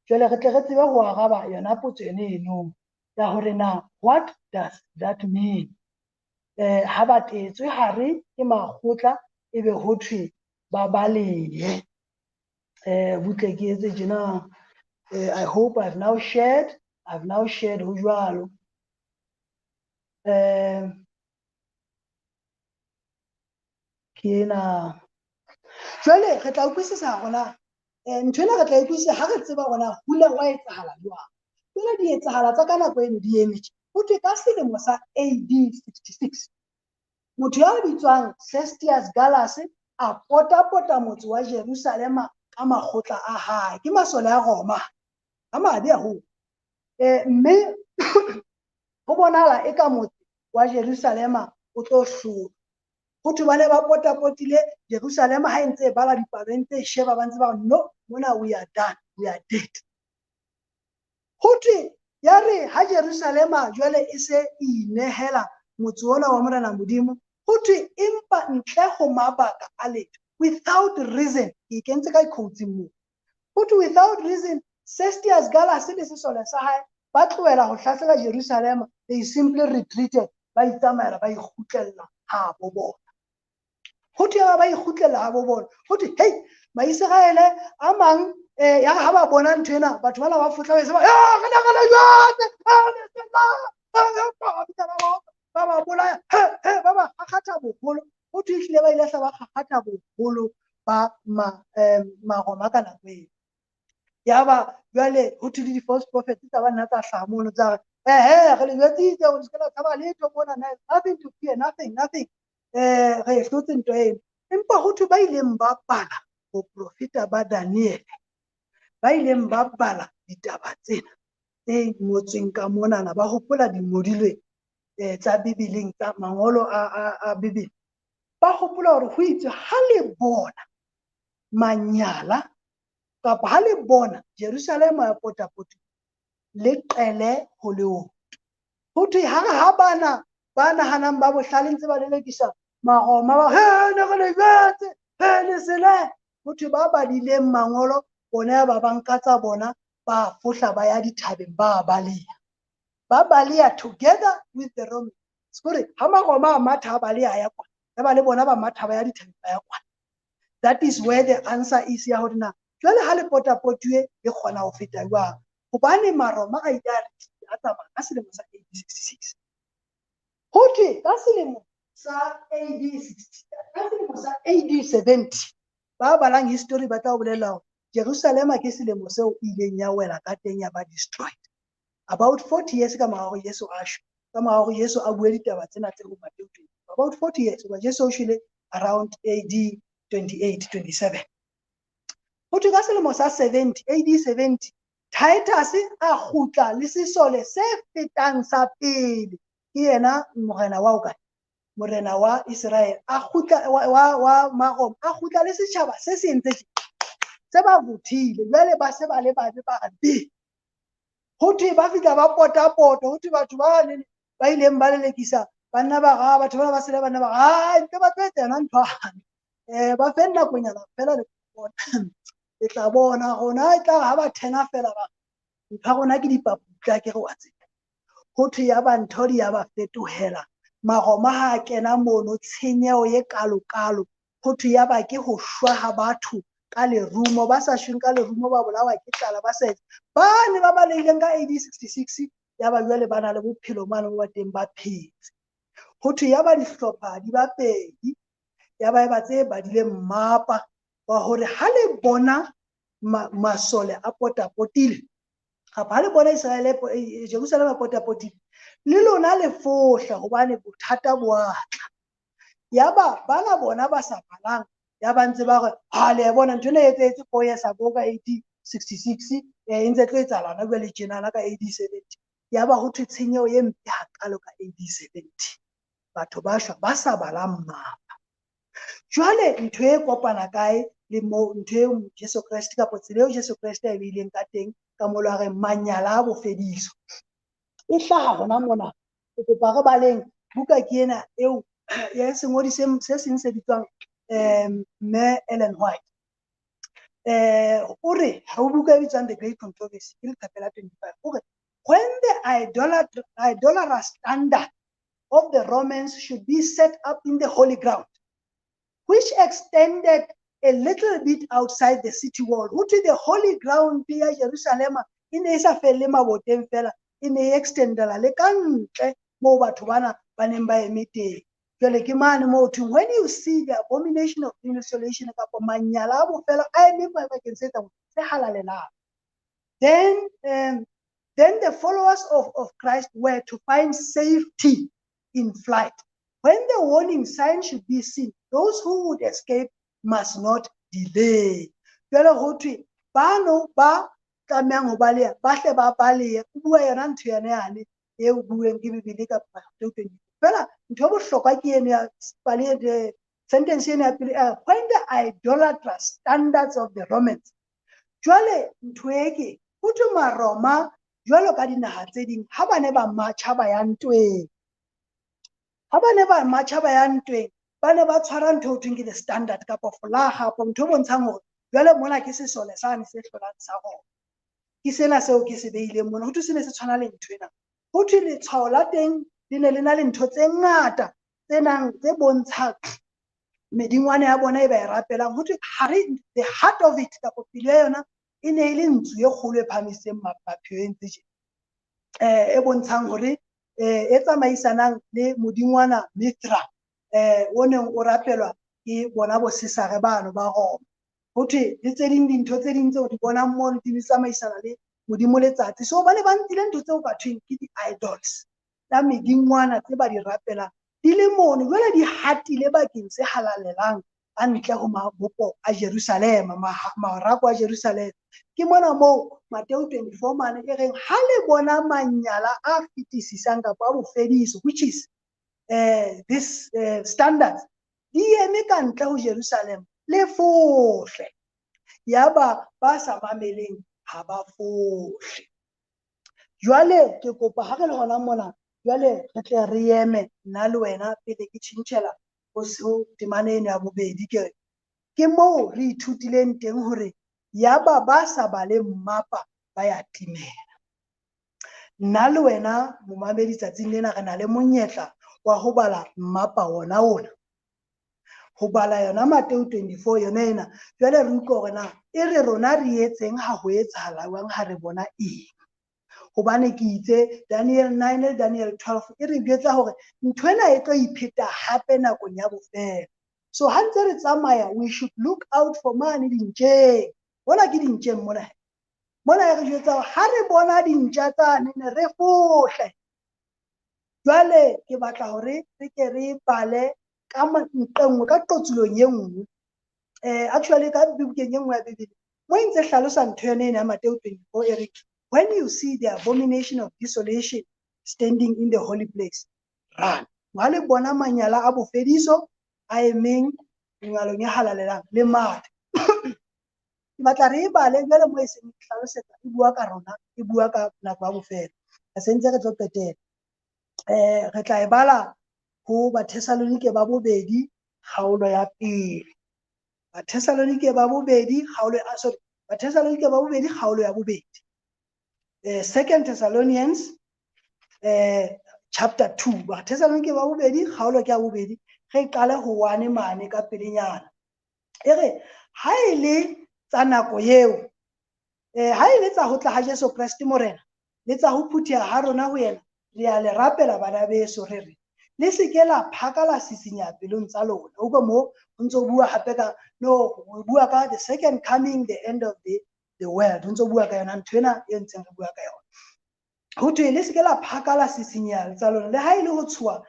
Jwale re tle re tsebe ho araba yona potso ene eno ya hore na what does that mean? Ha ba teetswe hare ke makgotla, ebe ho thwe ba balehe. Butle ke etse tjena. I hope I've now shared. I've now shared ho jwalo. Ke ena. Jwale re tla utlwisisa hore na ntho ena re tla utlwisisa ha re tseba hore na hula hwa etsahala jwang. Jwale dietsahala tsa ka nako eno di eme tje. Ho thwe ka selemo sa AD 66, motho ya bitswang Cestius Gallus a potapota motse wa Jerusalema ka makgotla a hae. Ke masole a Roma a mabe haholo. Mme ho bonahala eka motse wa Jerusalema o tlo hlolwa. Ho thwe ba ne ba potapotile Jerusalema, ha e ntse e bala dipalo, e ntse e sheba, ba ntse ba re no, mona we are done, we are dead. Ho thwe ya re ha Jerusalema jwale e se e inehela motse ona wa Morena Modimo, ho thwe empa ntle ho mabaka a letho, without reason, ke e kentse ka quotes moo. Ho thwe without reason, Cestius Gallus le sesole sa hae ba tlohela ho hlasela Jerusalema, they simply retreated, ba itsamaela, ba ikgutlella habo bona. Ho thwe ba ikgutlella habo bona. Ho thwe hey, Maiseraele a mang, ya re ha ba bona ntho ena, batho bana ba fotla ba ba re ne re le jwetse, ba ba bolaya, he he, ba ba kgakgatha boholo. Ho thwe ehlile ba ile hla ba kgakgatha boholo ba Maroma ka nako eo. Yaba jwale ho thwe le di-false prophets tsa ba nna tsa hlaha mono, tsa re ehe, re le jwetsitse hore le se ke la tshaba letho mona, nothing to fear, nothing, nothing, re e hlotse ntwa eno. Empa ho thwe ba ileng ba bala boprofeta ba Daniele, ba ileng ba bala ditaba tsena tse ngotsweng ka monana, ba hopola dingodilweng tsa Bibeleng, tsa mangolo a Bibele, ba hopola hore ho itswe ha le bona manyala kapa ha le bona Jerusalema ya potapoti, le qele ho leoto. Ho thwe ha re ha bana ba nahanang ba bohlale ntse ba lelekisa Maroma, ba he ne re le jwetse, he le sele. Ho thwe ba badileng mangolo bona ya ba banka tsa bona, ba fohla ba ya dithabeng, ba baleha. Ba baleha together with the Romans. Hore ha Maroma a matha a baleha ya kwana, ya ba le bona ba matha ba ya dithabeng ba ya kwana. That is where the answer is ya hore na jwale ha le potapotuwe le kgona ho feta jwang. Hobane Maroma a ile a re a tsamaya ka selemo sa AD 66. Ho thwe ka selemo sa AD 60, ka selemo sa AD 70, ba balang history ba tla o bolella hore Jerusalema ke selemo seo e ileng ya wela ka teng, ya ba destroyed. About 40 years ka mora hore Jesu a shwe, ka mora hore Jesu a bue ditaba tsena tse ho Matthew 20. About 40 years, hoba Jesu o shwele around AD 28, 27. Ho thwe ka selemo sa 70, AD 70, Titus a kgutla le sesole se fetang sa pele. Ke yena morena wa okae? Morena wa Israel a kgutla wa Maroma, a kgutla le setjhaba se se entse tje, se ba vothile. Jwale ba se ba le babe ba re be. Ho thwe ba fihla ba potapota, ho thwe batho ba ne ba ileng ba lelekisa banna ba ra, batho bana ba sele banna ba ra, ntse ba tlo etsa yona ntho hane. Ba fe nakonyana fela le bona. Le tla bona rona e tla re ha ba thena fela ba ntho ya rona ke dipaputla, ke re wa tseba. Ho thwe ya ba ntho di ya ba fetohela. Maroma ha a kena mono, tshenyeho e kalo-kalo. Ho thwe ya ba ke ho shwa ha batho ka lerumo, ba sa shweng ka lerumo ba bolawa ke tlala, ba sa etse. Ba ne ba balehileng ka AD 66, ya ba jwale ba na le bophelo mane mo ba teng ba phetse. Ho thwe ya ba dihlopha di ba pedi, ya ba e ba tse badileng mmapa wa hore ha le bona masole a potapotile, kapa ha le bona Israele Jerusalema potapotile, le lona le fohla hobane bothata bo a tla. Ya ba bana bona ba sa balang, ya ba ntse ba re, ha le bona ntho ena e etsahetse 4 years ago ka AD 66, e ntse e tlo etsahala hona jwale tjenana ka AD 70. Ya ba ho thwe tshenyeho e mpe hakalo ka AD 70. Batho ba shwa ba sa balang mmapa. Jwale ntho e kopana kae le moo ntho eo Jesu Kreste kapa tsela eo Jesu Kreste a e beileng ka teng ka molo a reng manyala a bofediso. E hlaha hona mona. Ke kopa re baleng buka ke ena eo ya sengodi se seng se bitswang Mme Ellen White. O re ha o buka e bitswang The Great Controversy ke leqephe la 25. O re when the idolatrous standard of the Romans should be set up in the holy ground, which extended a little bit outside the city wall. Ho thwe the holy ground ya Jerusalema e ne e sa felle maboteng fela, e ne e extendela le ka ntle moo batho bana ba neng ba eme teng. Jwale ke mane moo thweng when you see the abomination of desolation kapa manyala a bofelo a eme bakeng se etsang se halalelang. Then the followers of Christ were to find safety in flight. When the warning sign should be seen, those who would escape must not delay. Jwale ho thwe bano ba tlamehang ho baleha, ba hle ba balehe. O bua yona ntho yane yane e o bueng ke Bibele ka Matthew 24. Fela ntho e bohlokwa ke eno ya pale, the sentence eno ya pele, when the idolatrous standards of the Romans. Jwale ntho e ke ho thwe Maroma jwalo ka dinaha tse ding ha ba ne ba matjha ba ya ntweng. Ha ba ne ba matjha ba ya ntweng, ba ne ba tshwara ntho eo thweng ke the standard kapa folaga kapa ntho e bontshang hore jwale mona ke sesole sane se hlolang sa Roma. Ke sena seo ke se beileng mona. Ho thwe se ne se tshwana le ntho ena. Ho thwe letshwao la teng le ne le na le ntho tse ngata tse nang tse bontshang medingwana ya bona e ba e rapelang. Ho thwe hare the heart of it kapa pelo ya yona e ne e le ntsu e kgolo e phahamisitseng mapheo e ntse tje. E bontshang hore e tsamaisanang le modingwana Mithra, o neng o rapelwa ke bona bo Cesare bano ba Roma. Ho thwe le tse ding dintho tse ding tseo di bonang mono di tsamaisana le modimo letsatsi. So ba ne ba nkile ntho tseo ka thweng ke di-idols tsa medingwana tse ba di rapelang di le mono, jwale di hatile bakeng se halalelang a ntle ho mabopo a Jerusalema, marako a Jerusalema. Ke mona moo Mateo 24 mane e reng ha le bona manyala a fetisisang kapa a bofediso, which is this standards, di eme ka ntle ho Jerusalema, le fohle. Yaba ba sa mameleng ha ba fohle. Jwale ke kopa ha re le hona mona, jwale re tle re eme nna le wena pele ke tjhentjhela ho temana eno ya bobedi. Ke re ke moo re ithutileng teng hore yaba ba sa baleng mmapa ba ya timela. Nna le wena momamedi tsatsing lena re na le monyetla wa ho bala mmapa wona ona, ho bala yona Mateo 24 yona ena. Jwale re utlwe hore na e re rona re etseng ha ho etsahala jwang ha re bona eng. Hobane ke itse Daniel 9 le Daniel 12 e re jwetsa hore ntho ena e tlo ipheta hape nakong ya bofelo. So ha ntse re tsamaya, we should look out for mane dintjeng. Mona ke dintjeng mona. Mona e re jwetsa hore ha re bona dintja tsane ne re fohle. Jwale ke batla hore re ke re bale ka nqe nngwe, ka qotsulong e nngwe. Actually ka bukeng e nngwe ya Bibele, mo e ntse hlalosa ntho yone ena ya Mateo 24 e re, when you see the abomination of desolation standing in the holy place, run. Ha le bona manyala a bofediso a emeng ngalong e halalelang, le mathe. Ke batla re e bale jwale mo e seng e hlalosetsa, e bua ka rona, e bua ka nako ya bofelo. Re sentse re tlo qetela. Re tla e bala ho Bathesalonike ba bobedi kgaolo ya pele. Bathesalonike ba bobedi kgaolo, sorry, Bathesalonike ba bobedi kgaolo ya bobedi. Second Thessalonians chapter 2. Bathesalonike ba bobedi kgaolo ke ya bobedi. Re qale ho 1 mane ka pelenyana. E re ha e le tsa nako eo, ha e le tsa ho tla ha Jesu Kreste Morena, le tsa ho phutheha ha rona ho yena, re a le rapela bana beso, re re le se ke la phaka la sisinya pelong tsa lona. Utlwa mo ho ntso bua hape ka no, o bua ka the second coming, the end of the world. Ho ntso bua ka yona ntho ena e ntseng re bua ka yona. Ho thwe le se ke la phaka la sisinya tsa lona, le ha e le ho tshoha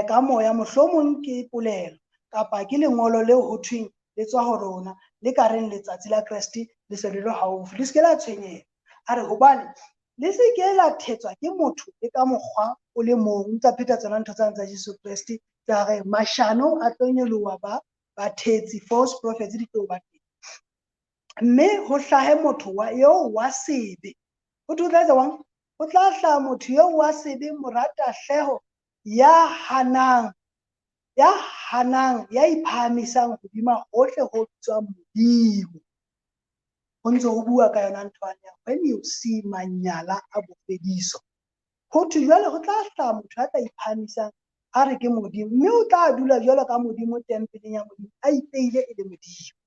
ka moya, mohlomong ke polelo kapa ke lengolo leo ho thweng le tswa ho rona, le ka reng letsatsi la Kreste le se le le haufi. Le se ke la tshwenyeha. A re hobane le se ke la thetswa ke motho le ka mokgwa o le mong. Ntsa pheta tsona ntho tsane tsa Jesu Kreste tsa re mashano a tlo nyoloha ba bathetsi, false prophets di tlo ba teng. Mme ho hlahe motho wa eo wa sebe. Ho thwe o tla etsa jwang? Ho tla hlaha motho eo wa sebe, moratahleho, ya hanang, ya iphahamisang hodima hohle ho bitswang Modimo. Ho ntse ho bua ka yona ntho ya when you see manyala a bofediso. Ho thwe jwale ho tla hlaha motho ya tla iphahamisang a re ke Modimo, mme o tla dula jwalo ka Modimo tempeleng ya Modimo, a ipeile e le Modimo.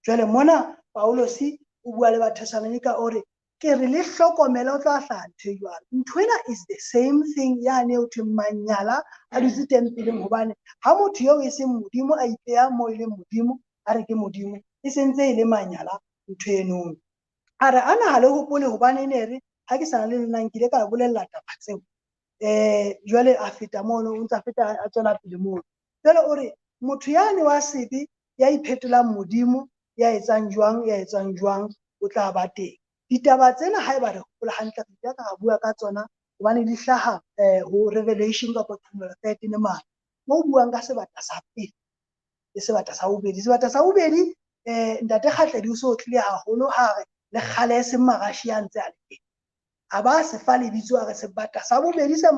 Jwale mona Paulosi o bua le Bathesalonika o re ke re le hlokomele, o tla hlaha ntho e jwalo. Ntho ena is the same thing yane ho thweng manyala a dutse tempeleng, hobane ha motho eo e seng Modimo a ipeha moo e leng Modimo, a re ke Modimo, e sentse e le manyala ntho eno. A re ana ha le hopole hobane ne re ha ke sa le lona nkile ka bolella taba tseo. Jwale a feta mono, o ntsa feta a tswela pele mono. Jwale o re motho yane wa sebe ya iphetolang Modimo, ya etsang jwang, ya etsang jwang, o tla ba teng. Ditaba tsena haeba re hopola hantle, re ile ra bua ka tsona hobane di hlaha ho Revelation kapa Tshenolo 13 mane, mo buang ka sebata sa pele le sebata sa bobedi. Sebata sa bobedi Ntate Kgatledi o so tlile haholo ha re le kgale e seng Marashi a ntse a le teng. A ba se fa lebitso a re sebata sa bobedi sa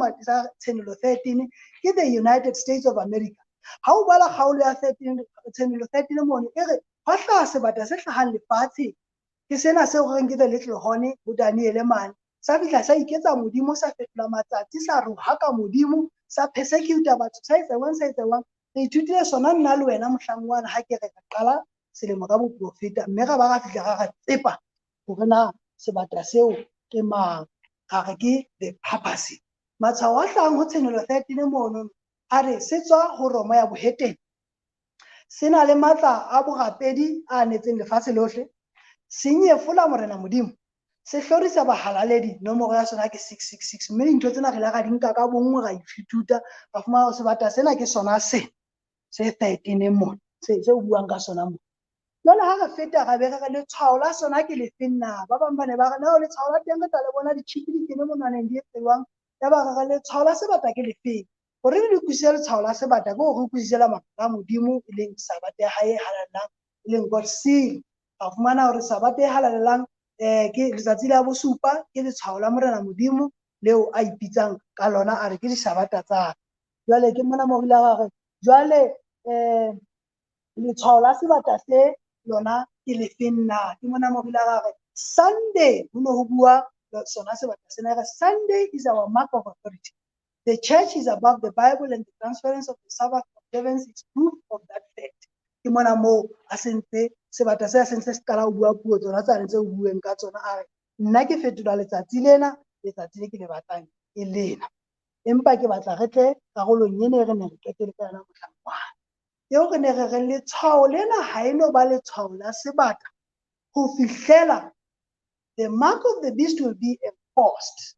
Tshenolo 13 ke the United States of America. Ha o bala kgaolo ya 13, Tshenolo 13 mono e re hwa hlaha sebata se hlahang lefatsheng, ke sena seo re reng ke the little horn ho Daniele mane. Sa fihla sa iketsa Modimo, sa fetola matsatsi, sa rohaka Modimo, sa persecute batho, sa etsa jwang, sa etsa jwang. Re ithutile sona nna le wena mohlang wane ha ke re re qala selemo ka boprofeta, mme ra ba ra fihla ra re tsepa hore na sebata seo ke mang, ra re ke the papacy. Matshwao a hlahang ho Tshenolo 13 mono a re se tswa ho Roma ya bohetene, se na le matla a borapedi a anetseng lefatshe lohle, se nyefola Morena Modimo, se hlorisa bahalaledi, nomoro ya sona ke 666. Mme dintho tsena re ile ra di nka ka bonngwe, ra ithuta, ra fumana hore sebata sena ke sona se 13 mona. Se o buang ka sona mo. Jwale ha re feta ra be re re letshwao la sona ke lefeng na? Ba bang ba ne ba re no, letshwao la teng re tla le bona ditjhipi di kene monwaneng di etse jwang. Yaba re re letshwao la sebata ke lefeng? Hore re utlwisise letshwao la sebata ke hore re utlwisise la mafoko a Modimo, e leng Sabata ya hae e halalelang, e leng God's seal. Ra fumana hore Sabata e halalelang ke letsatsi la bosupa, ke letshwao la Morena Modimo leo a ipitsang ka lona, a re ke disabata tsa ka. Jwale ke mona mo re ile ra re jwale letshwao la sebata se lona ke lefeng na? Ke mona mo re ile ra re Sunday, ho ne ho bua sona sebata sena, re Sunday is our mark of authority. The church is above the Bible, and the transference of the Sabbath observance is proof of that fact. Ke mona moo a sentse sebata se a sentse se qala ho bua puo tsona tsa ntse o bueng ka tsona, a re nna ke fetola letsatsi lena, letsatsi le ke le batlang ke lena. Empa ke batla re tle karolong ena e re ne re qetele ka yona mohlang wane. Eo re ne re re letshwao lena ha e no ba letshwao la sebata ho fihlela the mark of the beast will be enforced,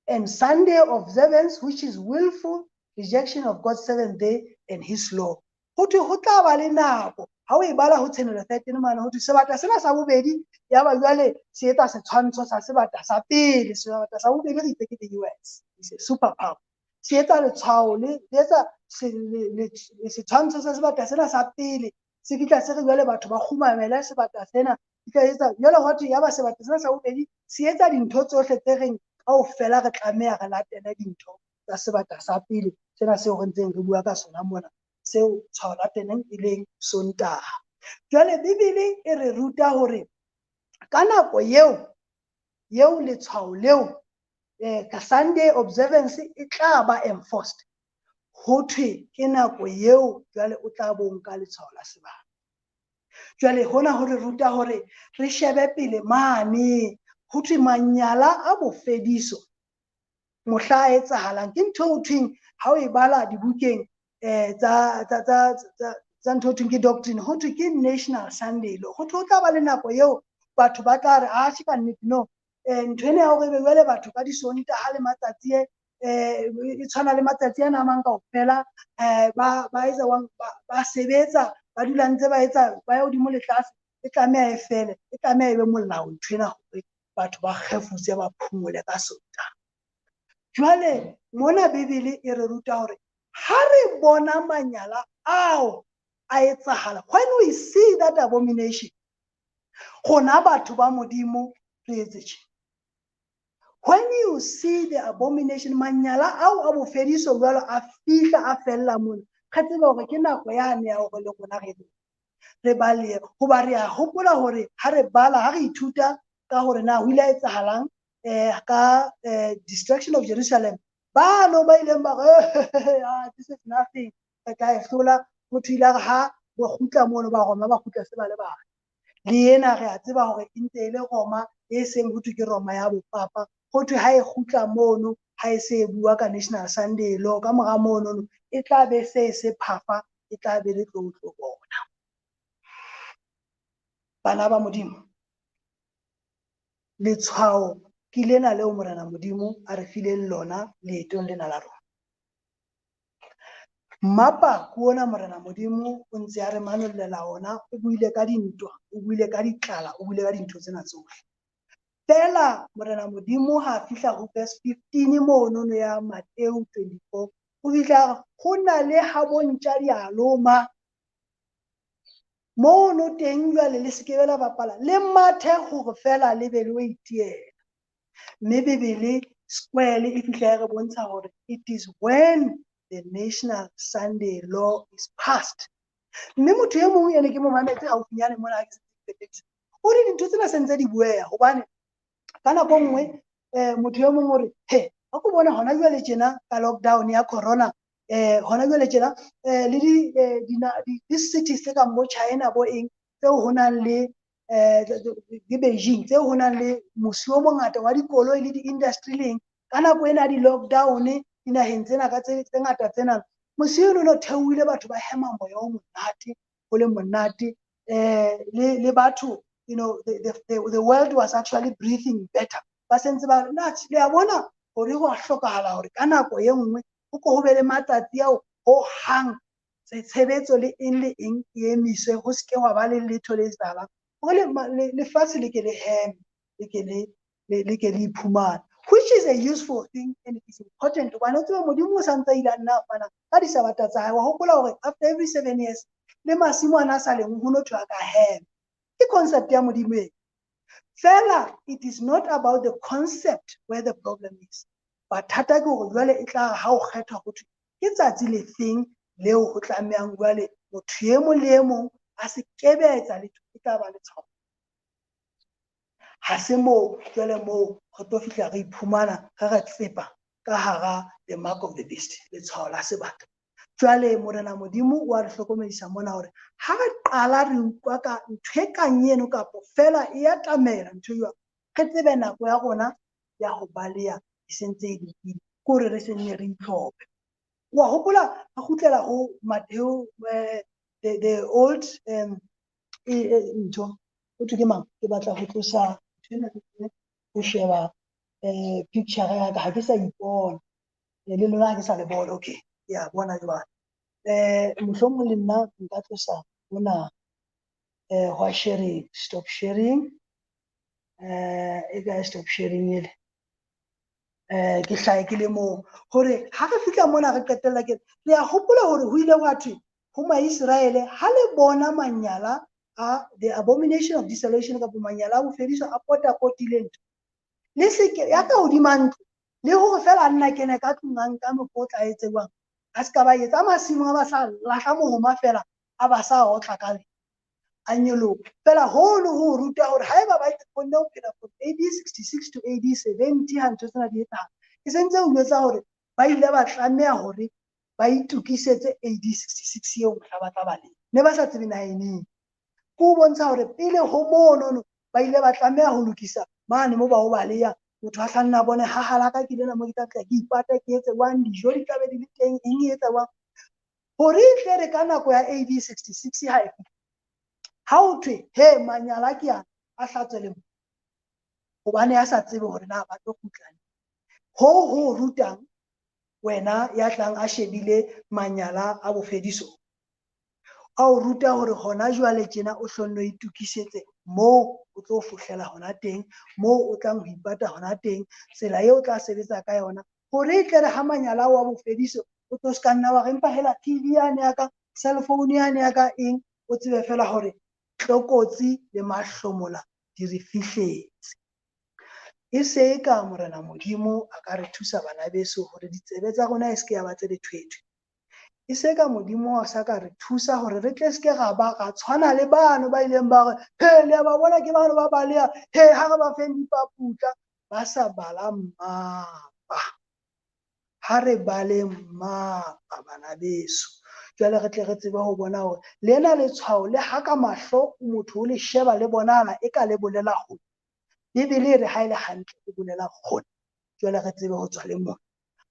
and Sunday observance, which is willful rejection of God's seventh day and his law. Ho thwe ho tla ba le nako, ha o e bala ho Tshenolo 13 mane, ho thwe sebata sena sa bobedi ya ba jwale se etsa setshwantsho sa sebata sa pele. Sebata sa bobedi re itse ke the US, it's a super power. Se etsa letshwao le etsa setshwantsho sa sebata sena sa pele, se fihla se re jwale batho ba kgumamele sebata sena. Fihla etsa jwale ho thwe ya ba sebata sena sa bobedi se etsa dintho tsohle tse reng kaofela re tlameha re latele dintho tsa sebata sa pele sena seo re ntseng re bua ka sona mona, seo tshwao la teng e leng Sontaha. Jwale Bibele e re ruta hore ka nako eo letshwao leo ka Sunday observance e tla ba enforced. Ho thwe ke nako eo jwale o tla bo nka letshwao la sebata. Jwale hona ho re ruta hore re shebe pele mane, ho thwe manyala a bofediso mohla a etsahalang ke ntho ho thweng ha o e bala dibukeng tsa ntho ho thweng ke doctrine, ho thwe ke National Sunday Law. Ho thwe ho tla ba le nako eo batho ba tla re atjhe ka nnete no, ntho ena ya hore ebe jwale batho ka disontaha le matsatsi e tshwana le matsatsi ana a mang kaofela, ba etsa ba sebetsa, ba dula ntse ba etsa ba ya hodimo le tlase, e tlameha e fele, e tlameha e be molao ntho ena hore batho ba kgefutse ba phomole ka Sontaha. Jwale mona Bibele e re ruta hore ha re bona manyala ao a etsahala, when we see that abomination, rona batho ba Modimo re etse tjhe. When you see the abomination, manyala ao a bofediso jwalo a fihla a fella mona, re tsebe hore ke nako yane ya hore le rona re balehe. Hoba re a hopola hore ha re bala, ha re ithuta ka hore na ho ile ha etsahalang ka destruction of Jerusalem, bano ba ileng ba re this is nothing, re tla e hlola. Motho ile a re ha ba kgutla mono ba Roma, ba kgutla se ba le bang. Le ena re a tseba hore e ntse e le Roma e seng ho thwe ke Roma ya bopapa. Ho thwe ha e kgutla mono, ha e se e bua ka National Sunday Law, ka mora mono e tla be se se phafa, e tla be le tlotlo bona. Bana ba Modimo, letshwao ke lena leo Morena Modimo a re fileng lona leetong lena la rona. Mmapa ke ona Morena Modimo o ntse a re manollela ona, o buile ka dintwa, o buile ka ditlala, o buile ka dintho tsena tsohle. Fela Morena Modimo ha a fihla ho verse 15 mono no ya Mateo 24, o fihla a re ho na le ha bontja di a loma. Mono teng jwale le se ke be la bapala, le mathe hore fela le be le o itiela. Mme Bibele square e fihla e re bontsha hore it is when the National Sunday Law is passed. Mme motho e mong ene ke mo mametse haufinyane mona ha ke se ke qetetse, o re dintho tsena se ntse di bueha hobane ka nako nngwe motho e mong o re he ha ko bona hona jwale tjena ka lockdown ya corona, hona jwale tjena le di cities tse kang bo China bo eng tseo ho nang le le Beijing tseo ho nang le mosi o mongata wa dikoloi le di-industry leng, ka nako ena ya di-lockdown dinaheng tsena ka tse ngata tsena, mosi ono no theohile, batho ba hema moya o monate, ho le monate, le batho, you know, the world was actually breathing better. Ba sentse ba re, na le a bona hore ho a hlokahala hore ka nako e nngwe ho ko ho be le matsatsi ao ho hang Tshebetso le eng le eng e emiswe, ho se ke hwa ba le letho le etsahalang hore lefatshe le ke le heme, le ke le ke le iphumane, which is a useful thing and it is important. Hobane o tsebe Modimo o santse a ile a nna a fana ka disabata tsa hae. Wa hopola hore after every 7 years le masimo ana a sa leng ho no thwe a ka hema. Ke concept ya Modimo e fela. It is not about the concept where the problem is. Bothata ke hore jwale e tla re ha o kgethwa ho thwe ke tsatsi le feng leo ho tlamehang jwale motho e mong le e mong a se kebe a etsa letho, e tla ba letshwao. Ha se moo jwale moo re tlo fihla re iphumana re re tsepa ka hara the mark of the beast, letshwao la sebata. Jwale Morena Modimo wa re hlokomedisa mona hore ha re qala re utlwa ka ntho e kang eno kapa fela e atamela ntho eo, re tsebe nako ya rona ya ho baleha e sentse e lokile, ke hore re se nne re itlhophe. Wa hopola re kgutlela ho Matthew, the old ntho ho thwe ke mang, ke batla ho tlosa ntho ena ho sheba picture ya ka, ha ke sa ipona le lona ha ke sa le bona. Okay, ke a bona jwale. Mohlomong le nna nka tlosa mona hwa sharing, stop sharing, e kae stop sharing ele, ke hlahe ke le moo hore ha re fihla mona re qetella ke re a hopola hore ho ile hwa thwe ho Maiseraele ha le bona manyala a the abomination of desolation kapa manyala a bofediso a potapotile ntho, le seke ya ka hodima ntlo, le hore fela a nna kene ka tlung a nka mokotla a etse jwang, a se ka ba etsa masimo a ba sa lahla mohoma fela a ba sa otla ka le a nyoloha fela. Hono ho ruta hore haeba ba kgonne ho phela from AD 66 to AD 70 ha ntho tsena di etsahala, e sentse o jwetsa hore ba ile ba tlameha hore ba itokisetse AD 66 eo mohla ba tla baleng, ne ba sa tsebe na e neng. Ke ho bontsha hore pele ho monono ba ile ba tlameha ho lokisa mane mo ba ho baleha, motho a tla nna bone ha halaka ke lena mo ke tla tla ke ipata ke etse jwang, dijo di tla be di le teng, eng e etsa jwang, hore e tle re ka nako ya AD 66 ha e fihla, ha o thwe he manyala ke a hlatswe le mo, hobane a sa tsebe hore na ba tlo kgutla neng. Hoo ho rutang wena ya tlang a shebile manyala a bofediso, a o ruta hore hona jwale tjena o hlonne o itokisetse moo o tlo fohlela hona teng, moo o tlang ho ipata hona teng, tsela eo o tla sebetsa ka yona, hore e tle re ha manyala wa bofediso o tlo se ka nna wa re empa hela TV yane ya ka, cell phone yane ya ka eng, o tsebe fela hore tlokotsi le mahlomola di re fihletse. E se e ka Morena Modimo a ka re thusa bana beso hore ditsebe tsa rona e se ke ya ba tse lethwethwe. E se ka Modimo a sa ka re thusa hore re tle se ke ra ba ra tshwana le bano ba ileng ba re he le a ba bona ke bano ba baleha, he ha re ba feng dipaputla, ba sa bala mmapa. Ha re bale mmapa bana beso, jwale re tle re tsebe ho bona hore lena letshwao le ha ka mahlo motho o le sheba le bonahala e ka le bolela hona. Bibele e re ha e le hantle e bolela hona. Jwale re tsebe ho tswa le mona.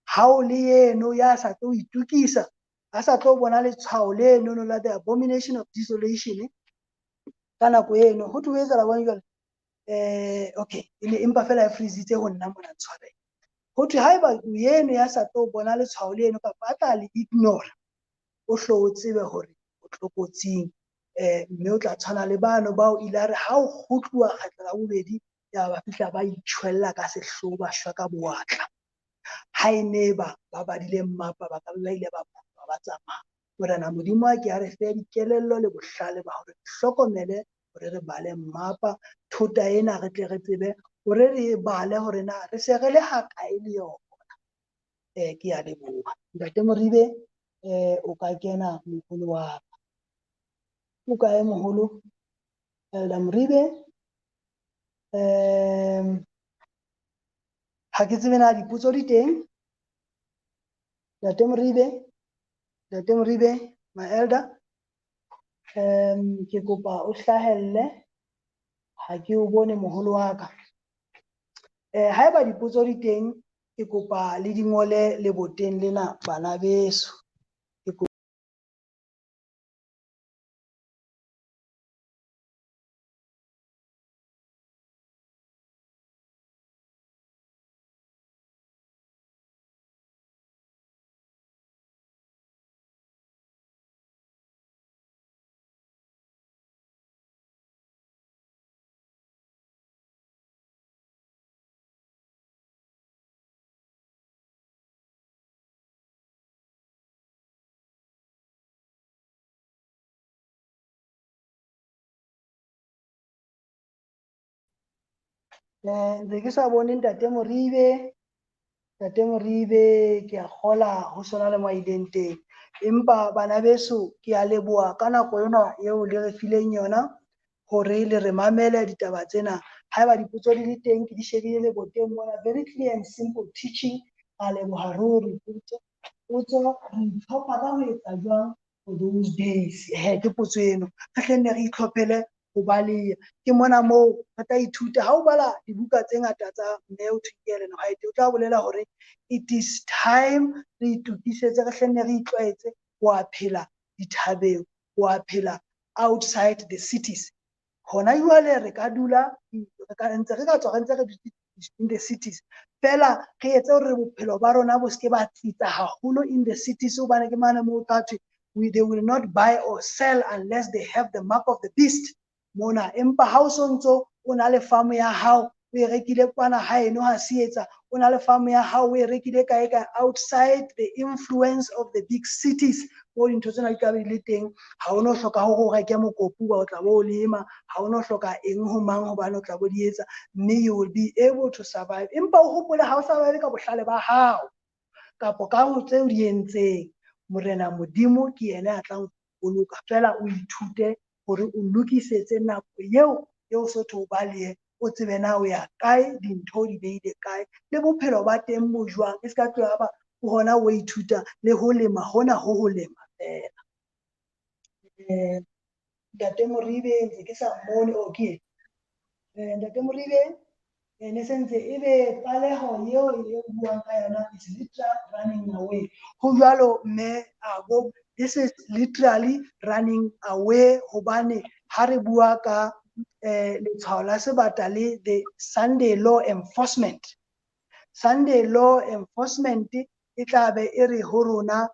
Ha o le eno ya sa tlo itokisa, a sa tlo bona letshwao leno la the abomination of desolation ka nako eno, ho thwe ho etsahala jwang jwale? Okay, e ne empa fela e freezitse ho nna mona, ntshwarele. Ho thwe haeba o eno ya sa tlo bona letshwao leno kapa a tla le ignore, o hlo o tsebe hore o tlokotsing, mme o tla tshwana le bano bao ile a re ha o kgutluwa kgetlo la bobedi ya ba fihla ba itjhwella ka sehloho, ba shwa ka bowatla. Ha e ne ba ba badile mmapa, ba ka be ba ile ba phuma ba tsamaya. Morena Modimo a ke a re fe dikelello le bohlale ba hore re hlokomele hore re bale mmapa, thota ena re tle re tsebe hore re e bale hore na re se re le hakae le yona. Ke a leboha. Ntate Moribe, o ka kena moholo wa ka. O kae moholo? Elder Moribe? Ha ke tsebe na dipotso di teng. Ntate Moribe, Ntate Moribe, my elder. Ke kopa o hlahelle, ha ke o bone moholo wa ka. Haeba dipotso di teng, ke kopa le di ngole leboteng lena bana beso. Ke Ntse ke sa bone Ntate Moribe. Ntate Moribe ke a kgola ho sona le mo a ileng teng. Empa bana beso ke a leboha ka nako ena eo le re fileng yona hore le re mamele ditaba tsena. Haeba dipotso di le teng ke di shebile leboteng mona, very clear and simple teaching. Ra leboha ruri. Potso re itlhopha ka ho etsa jwang for those days? He, ke potso eno. Re hle nne re itlhophele ho baleha. Ke mona moo re tla ithuta. Ha o bala dibuka tse ngata tsa Mme ho thweng ke Ellen White, o tla bolela hore it is time re itokisetse, re hle nne re itlwaetse ho a phela dithabeng, ho a phela outside the cities. Hona jwale re ka dula, re ka ntse re ka tswa re ntse re dutse in the cities. Feela re etse hore bophelo ba rona bo seke ba tsitsa haholo in the cities, hobane ke mane moo tla thwe they will not buy or sell unless they have the mark of the beast mona. Empa ha o sontso o na le farm ya hao, o e rekile kwana haeno ha se etsa, o na le farm ya hao, o e rekile kae kae outside the influence of the big cities moo dintho tsena di tla be di le teng. Ha o no hloka hore o reke mokopu ba o tla bo o lema, ha o no hloka eng ho mang hobane o tla bo di etsa, mme you will be able to survive. Empa o hopole ha o survive ka bohlale ba hao kapo ka ho tseo di entseng, Morena Modimo ke yena a tlang boloka. Feela o ithute hore o lokisetse nako eo eo sotho o balehe, o tsebe na o ya kae, dintho di behile kae, le bophelo ba teng bo jwang. E ska tloha ba ho hona o ithuta le ho lema hona ho ho lema feela. Ntate Moribe ntse ke sa mmone, o ke Ntate Moribe ne sentse ebe paleho eo e buang ka yona is literal running away. Ho jwalo mme abo, this is literally running away, hobane ha re bua ka letshwao la sebata le the Sunday law enforcement. Sunday law enforcement e tla be e re ho rona,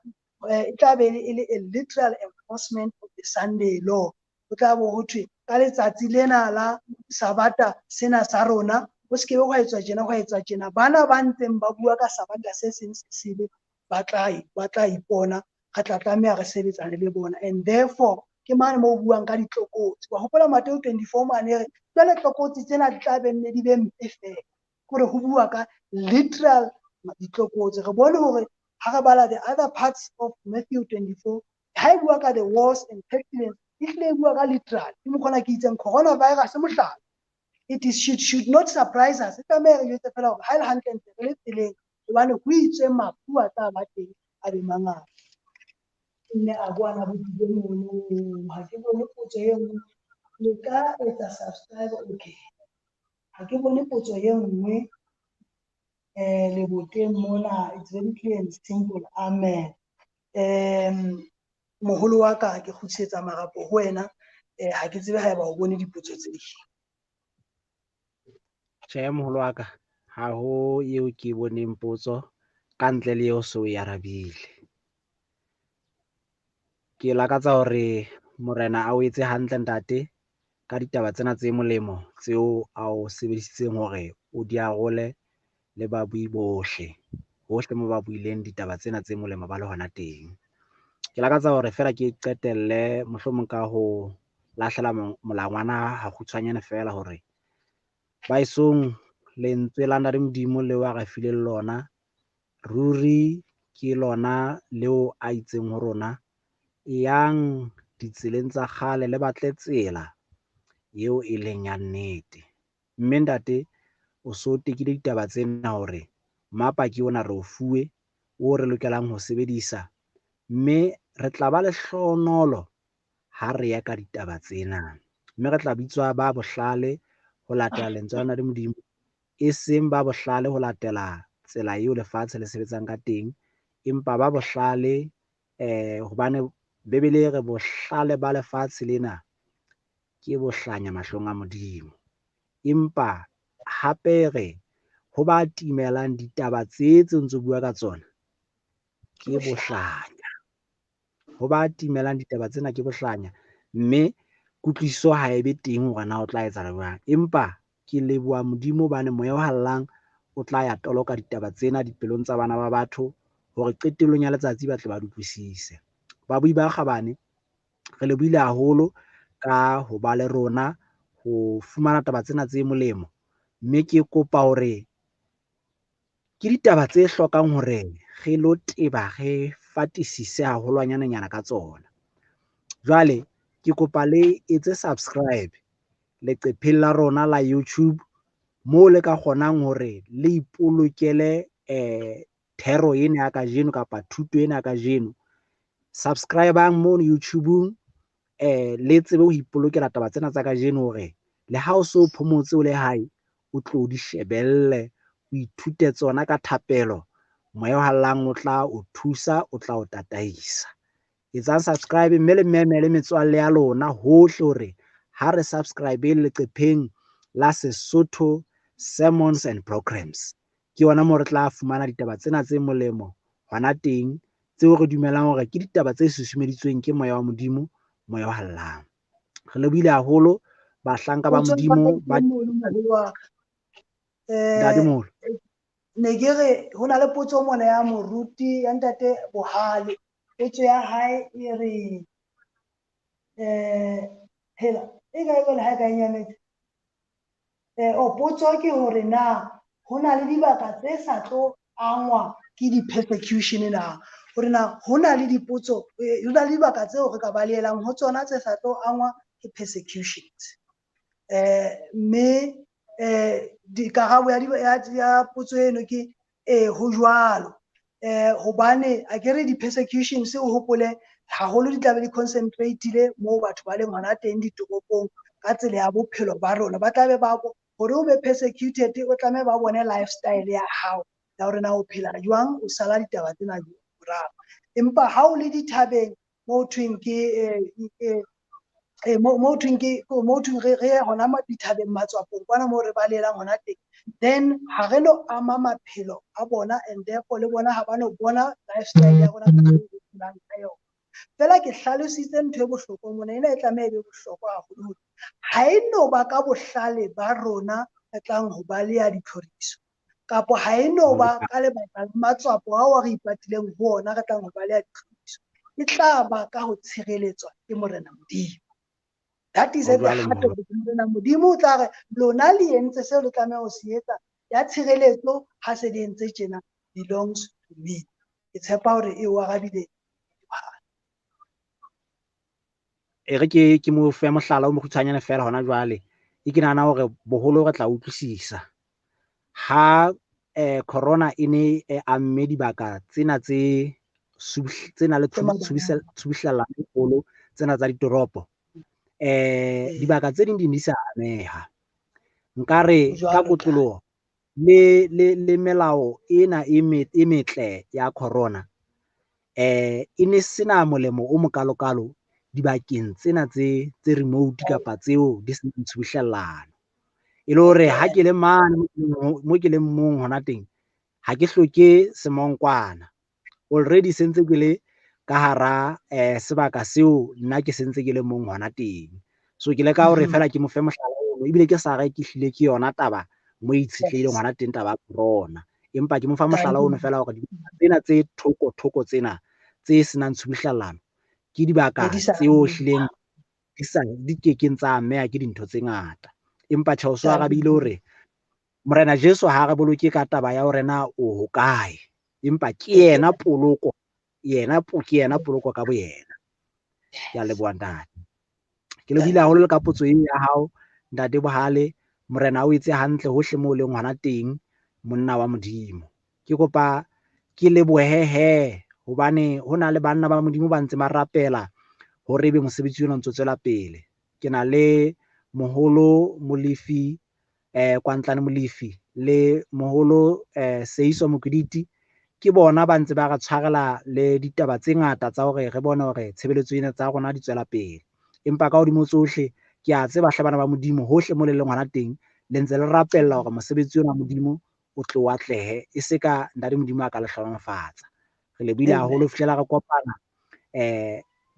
e tla be e le a literal enforcement of the Sunday law. Ho tla bo ho thwe ka letsatsi lena la Sabata sena sa rona, ho se ke be hwa etswa tjena, hwa etswa tjena. Bana ba ntseng ba bua ka Sabata se seng se sele ba tla ipona, re tla tlameha re sebetsane le bona. And therefore ke mane moo o buang ka ditlokotsi. Wa hopola Mateo 24 mane re jwale tlokotsi tsena di tla be nne di be mpe feela. Kore ho bua ka literal ditlokotsi. Re bone hore ha re bala the other parts of Matthew 24, ha e bua ka the wars and pestilence, e hlile e bua ka literal. Ke mokgona ke itseng coronavirus mohlala. It is should not surprise us. E tlameha re jwetse feela hore ha e le hantle ntse re le tseleng, hobane ho itswe mafu a tla ba teng a be mangata. Mme a bua na botsitse mono, ha ke bone potso e nngwe. Le ka etsa subscribe, okay. Ha ke bone potso e nngwe leboteng mona. It's very clear and simple. Amen. Moholo wa ka, ke kgutlisetsa marapo ho wena. Ha ke tsebe haeba o bone dipotso tse ding. Tjhe, moholo wa ka, ha ho eo ke boneng potso ka ntle le eo so e arabile. Ke lakatsa hore Morena a o etse hantle ntate ka ditaba tsena tse molemo tseo a o sebedisitseng hore o di arole le babui bohle, hohle moo ba buileng ditaba tsena tse molemo ba le hona teng. Ke lakatsa hore feela ke qetelle mohlomong ka ho lahlela molangwana ha kgutshwanyane feela hore baesong lentswe la Ntate Modimo leo a re fileng lona ruri ke lona leo a itseng ho rona, eyang ditseleng tsa kgale le batle tsela eo e leng ya nnete. Mme ntate o so tekile ditaba tsena hore mapa ke ona re o fuwe o re lokelang ho sebedisa, mme re tla ba lehlohonolo ha re ya ka ditaba tsena, mme re tla bitswa ba bohlale ho latela lentswe la Ntate Modimo, e seng ba bohlale ho latela tsela eo lefatshe le sebetsang ka teng, empa ba bohlale hobane Bibele e re bohlale ba lefatshe lena ke bohlanya mahlong a Modimo. Empa hape re ho ba timelang ditaba tse ntse bua ka tsona ke bohlanya. Ho ba timelang ditaba tsena ke bohlanya, mme kutlwisiso ha e be teng hore na o tla etsahala jwang. Empa ke leboha Modimo hobane moya o hallang o tla ya toloka ditaba tsena dipelong tsa bana ba batho hore qetellong ya letsatsi ba tle ba di utlwisise. Babui ba kgabane, re lebohile haholo ka ho ba le rona ho fumana taba tsena tse molemo. Mme ke kopa hore ke ditaba tse hlokang hore re lo teba, re fatisise haholwanyanenyana ka tsona. Jwale ke kopa le etse subscribe leqepheng la rona la YouTube moo le ka kgonang hore le ipolokele thero ena ya kajeno kapa thuto ena ya kajeno. Subscribe-ang mono YouTube-ung, le tsebe ho ipolokela taba tsena tsa kajeno hore le ha o so phomotse o le hae, o tlo di shebelle, o ithute tsona ka thapelo. Moya o hallang o tla o thusa, o tla o tataisa. Etsang subscribe mme le memele metswalle ya lona hohle hore ha re subscribe leqepheng la Sesotho Sermons and Programs. Ke yona moo re tla fumana ditaba tsena tse molemo hona teng, tseo re dumelang hore ke ditaba tse susumeditsweng ke moya wa Modimo, moya o hallang. Re lebohile haholo bahlanka ba Modimo ba Ntate Moholo. Ne ke re ho na le potso mona ya moruti ya ntate Bohale. Potso ya hae e re hela e kae jwale ha e ka e nyametse? Potso ke hore na ho na le dibaka tse sa tlo angwa ke di-persecution na? Hore na ho na le dipotso, ho na le dibaka tseo re ka balehelang ho tsona tse sa tlo angwa ke persecutions. Mme dikarabo ya potso eno ke ho jwalo. Hobane a ke re di-persecutions o hopole haholo di tlabe di concentrate-ile moo batho ba leng hona teng ditoropong ka tsela ya bophelo ba rona. Ba tlabe ba hore o be persecuted o tlameha ba bone lifestyle ya hao ya hore na o phela jwang, o sala ditaba tsena morao. Empa ha o le dithabeng mo thweng ke mo thweng ke mo thweng re ye hona dithabeng matswapong kwana moo re balehelang hona teng, then ha re no ama maphelo a bona and therefore le bona ha ba no bona lifestyle ya rona ka tsela e re phelang ka yona. Fela ke hlalositse ntho e bohlokwa mona, ena e tlameha e be bohlokwa haholo hore ha e no ba ka bohlale ba rona re tlang ho baleha ditlhoriso, kapa ha e no ba ka lebaka la matswapo ao a re ipatileng ho ona re tlang ho baleha ditlhoriso. E tla ba ka ho tshireletswa ke Morena Modimo. That is at the heart of it. Morena Modimo o tla re lona le entse seo le tlameha ho se etsa, ya tshireletso ha se le entse tjena belongs to me. Ke tshepa hore e o arabile. E re ke mo fe mohlala o mokgutshwanyane fela hona jwale. E ke nahana hore boholo re tla utlwisisa. Ha corona e ne e amme dibaka tsena tse tsena le tshubuhlellano e kgolo tsena tsa ditoropo, dibaka tse ding di ne di sa ameha. Nkare ka kotloloho le melao ena e metle ya corona e ne sena molemo o mokalokalo dibakeng tsena tse remote kapa tseo di senang tshubuhlellano. E le hore ha ke le mane mo ke leng mong hona teng, ha ke hloke semonkwana. Already se ntse ke le ka hara sebaka seo nna ke sentse ke le mong hona teng. So ke leka hore fela ke mo fe mohlala ono, ebile ke sa re ke hlile ke yona taba mo itshetlehileng hona teng taba ya corona. Empa ke mo fa mohlala ono fela hore dibaka tsena tse thoko-thoko tsena tse senang tshubuhlellano ke dibaka tseo hlileng di kekeng tsa ameha ke dintho tse ngata. Empa tjhe, o so arabile hore Morena Jesu ha re boloke ka taba ya hore na o hokae, empa ke yena poloko, yena ke yena poloko ka boyena. Ke a leboha ntate. Ke lebohile haholo le ka potso eo ya hao ntate Bohale. Morena o etse hantle hohle moo o leng hona teng, monna wa Modimo. Ke kopa ke lebohe he hobane ho na le banna ba Modimo ba ntse ba rapela hore ebe mosebetsi ona o ntso tswela pele. Ke na le moholo Molefi, Kwantlane Molefi le moholo Seiso Mokwiditi. Ke bona ba ntse ba re tshwarela le ditaba tse ngata tsa hore re bone hore tshebeletso ena tsa rona di tswela pele. Empa ka hodimo tsohle ke a tseba hle bana ba Modimo hohle mo le leng hona teng le ntse le rapella hore mosebetsi ona wa Modimo o tlo atlehe, e se ka ntate Modimo a ka le hlohonolofatsa. Re lebohile haholo ho fihlela re kopana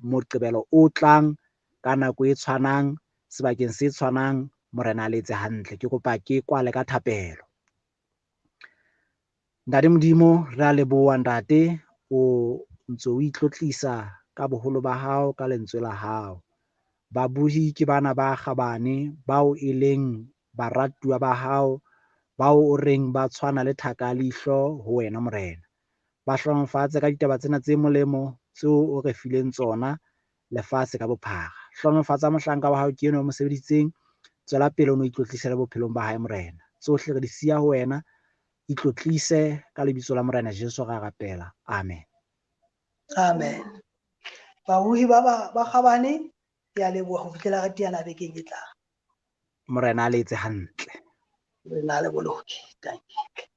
Moqebelo o tlang ka nako e tshwanang sebakeng se tshwanang. Morena a le etse hantle. Ke kopa ke kwale ka thapelo. Ntate Modimo, re a leboha ntate, o ntso o itlotlisa ka boholo ba hao ka lentswe la hao. Babohi ke bana ba kgabane bao e leng baratuwa ba hao Bao o reng ba tshwana le thaka ya leihlo ho wena Morena. Ba hlohonolofatse ka ditaba tsena tse molemo tseo o re fileng tsona lefatshe ka bophara. Hlohonolofatsa mohlanka wa hao ke enwa o mo sebeditseng. Tswela pele o no itlotlise le bophelong ba hae Morena. Tsohle re di siya ho wena. Itlotlise ka lebitso la Morena Jesu ra rapela. Amen. Amen. Babohi ba ba kgabane, ke a leboha ho fihlela re teana bekeng e tlang. Morena a le etse hantle. Morena a le boloke. Thank you.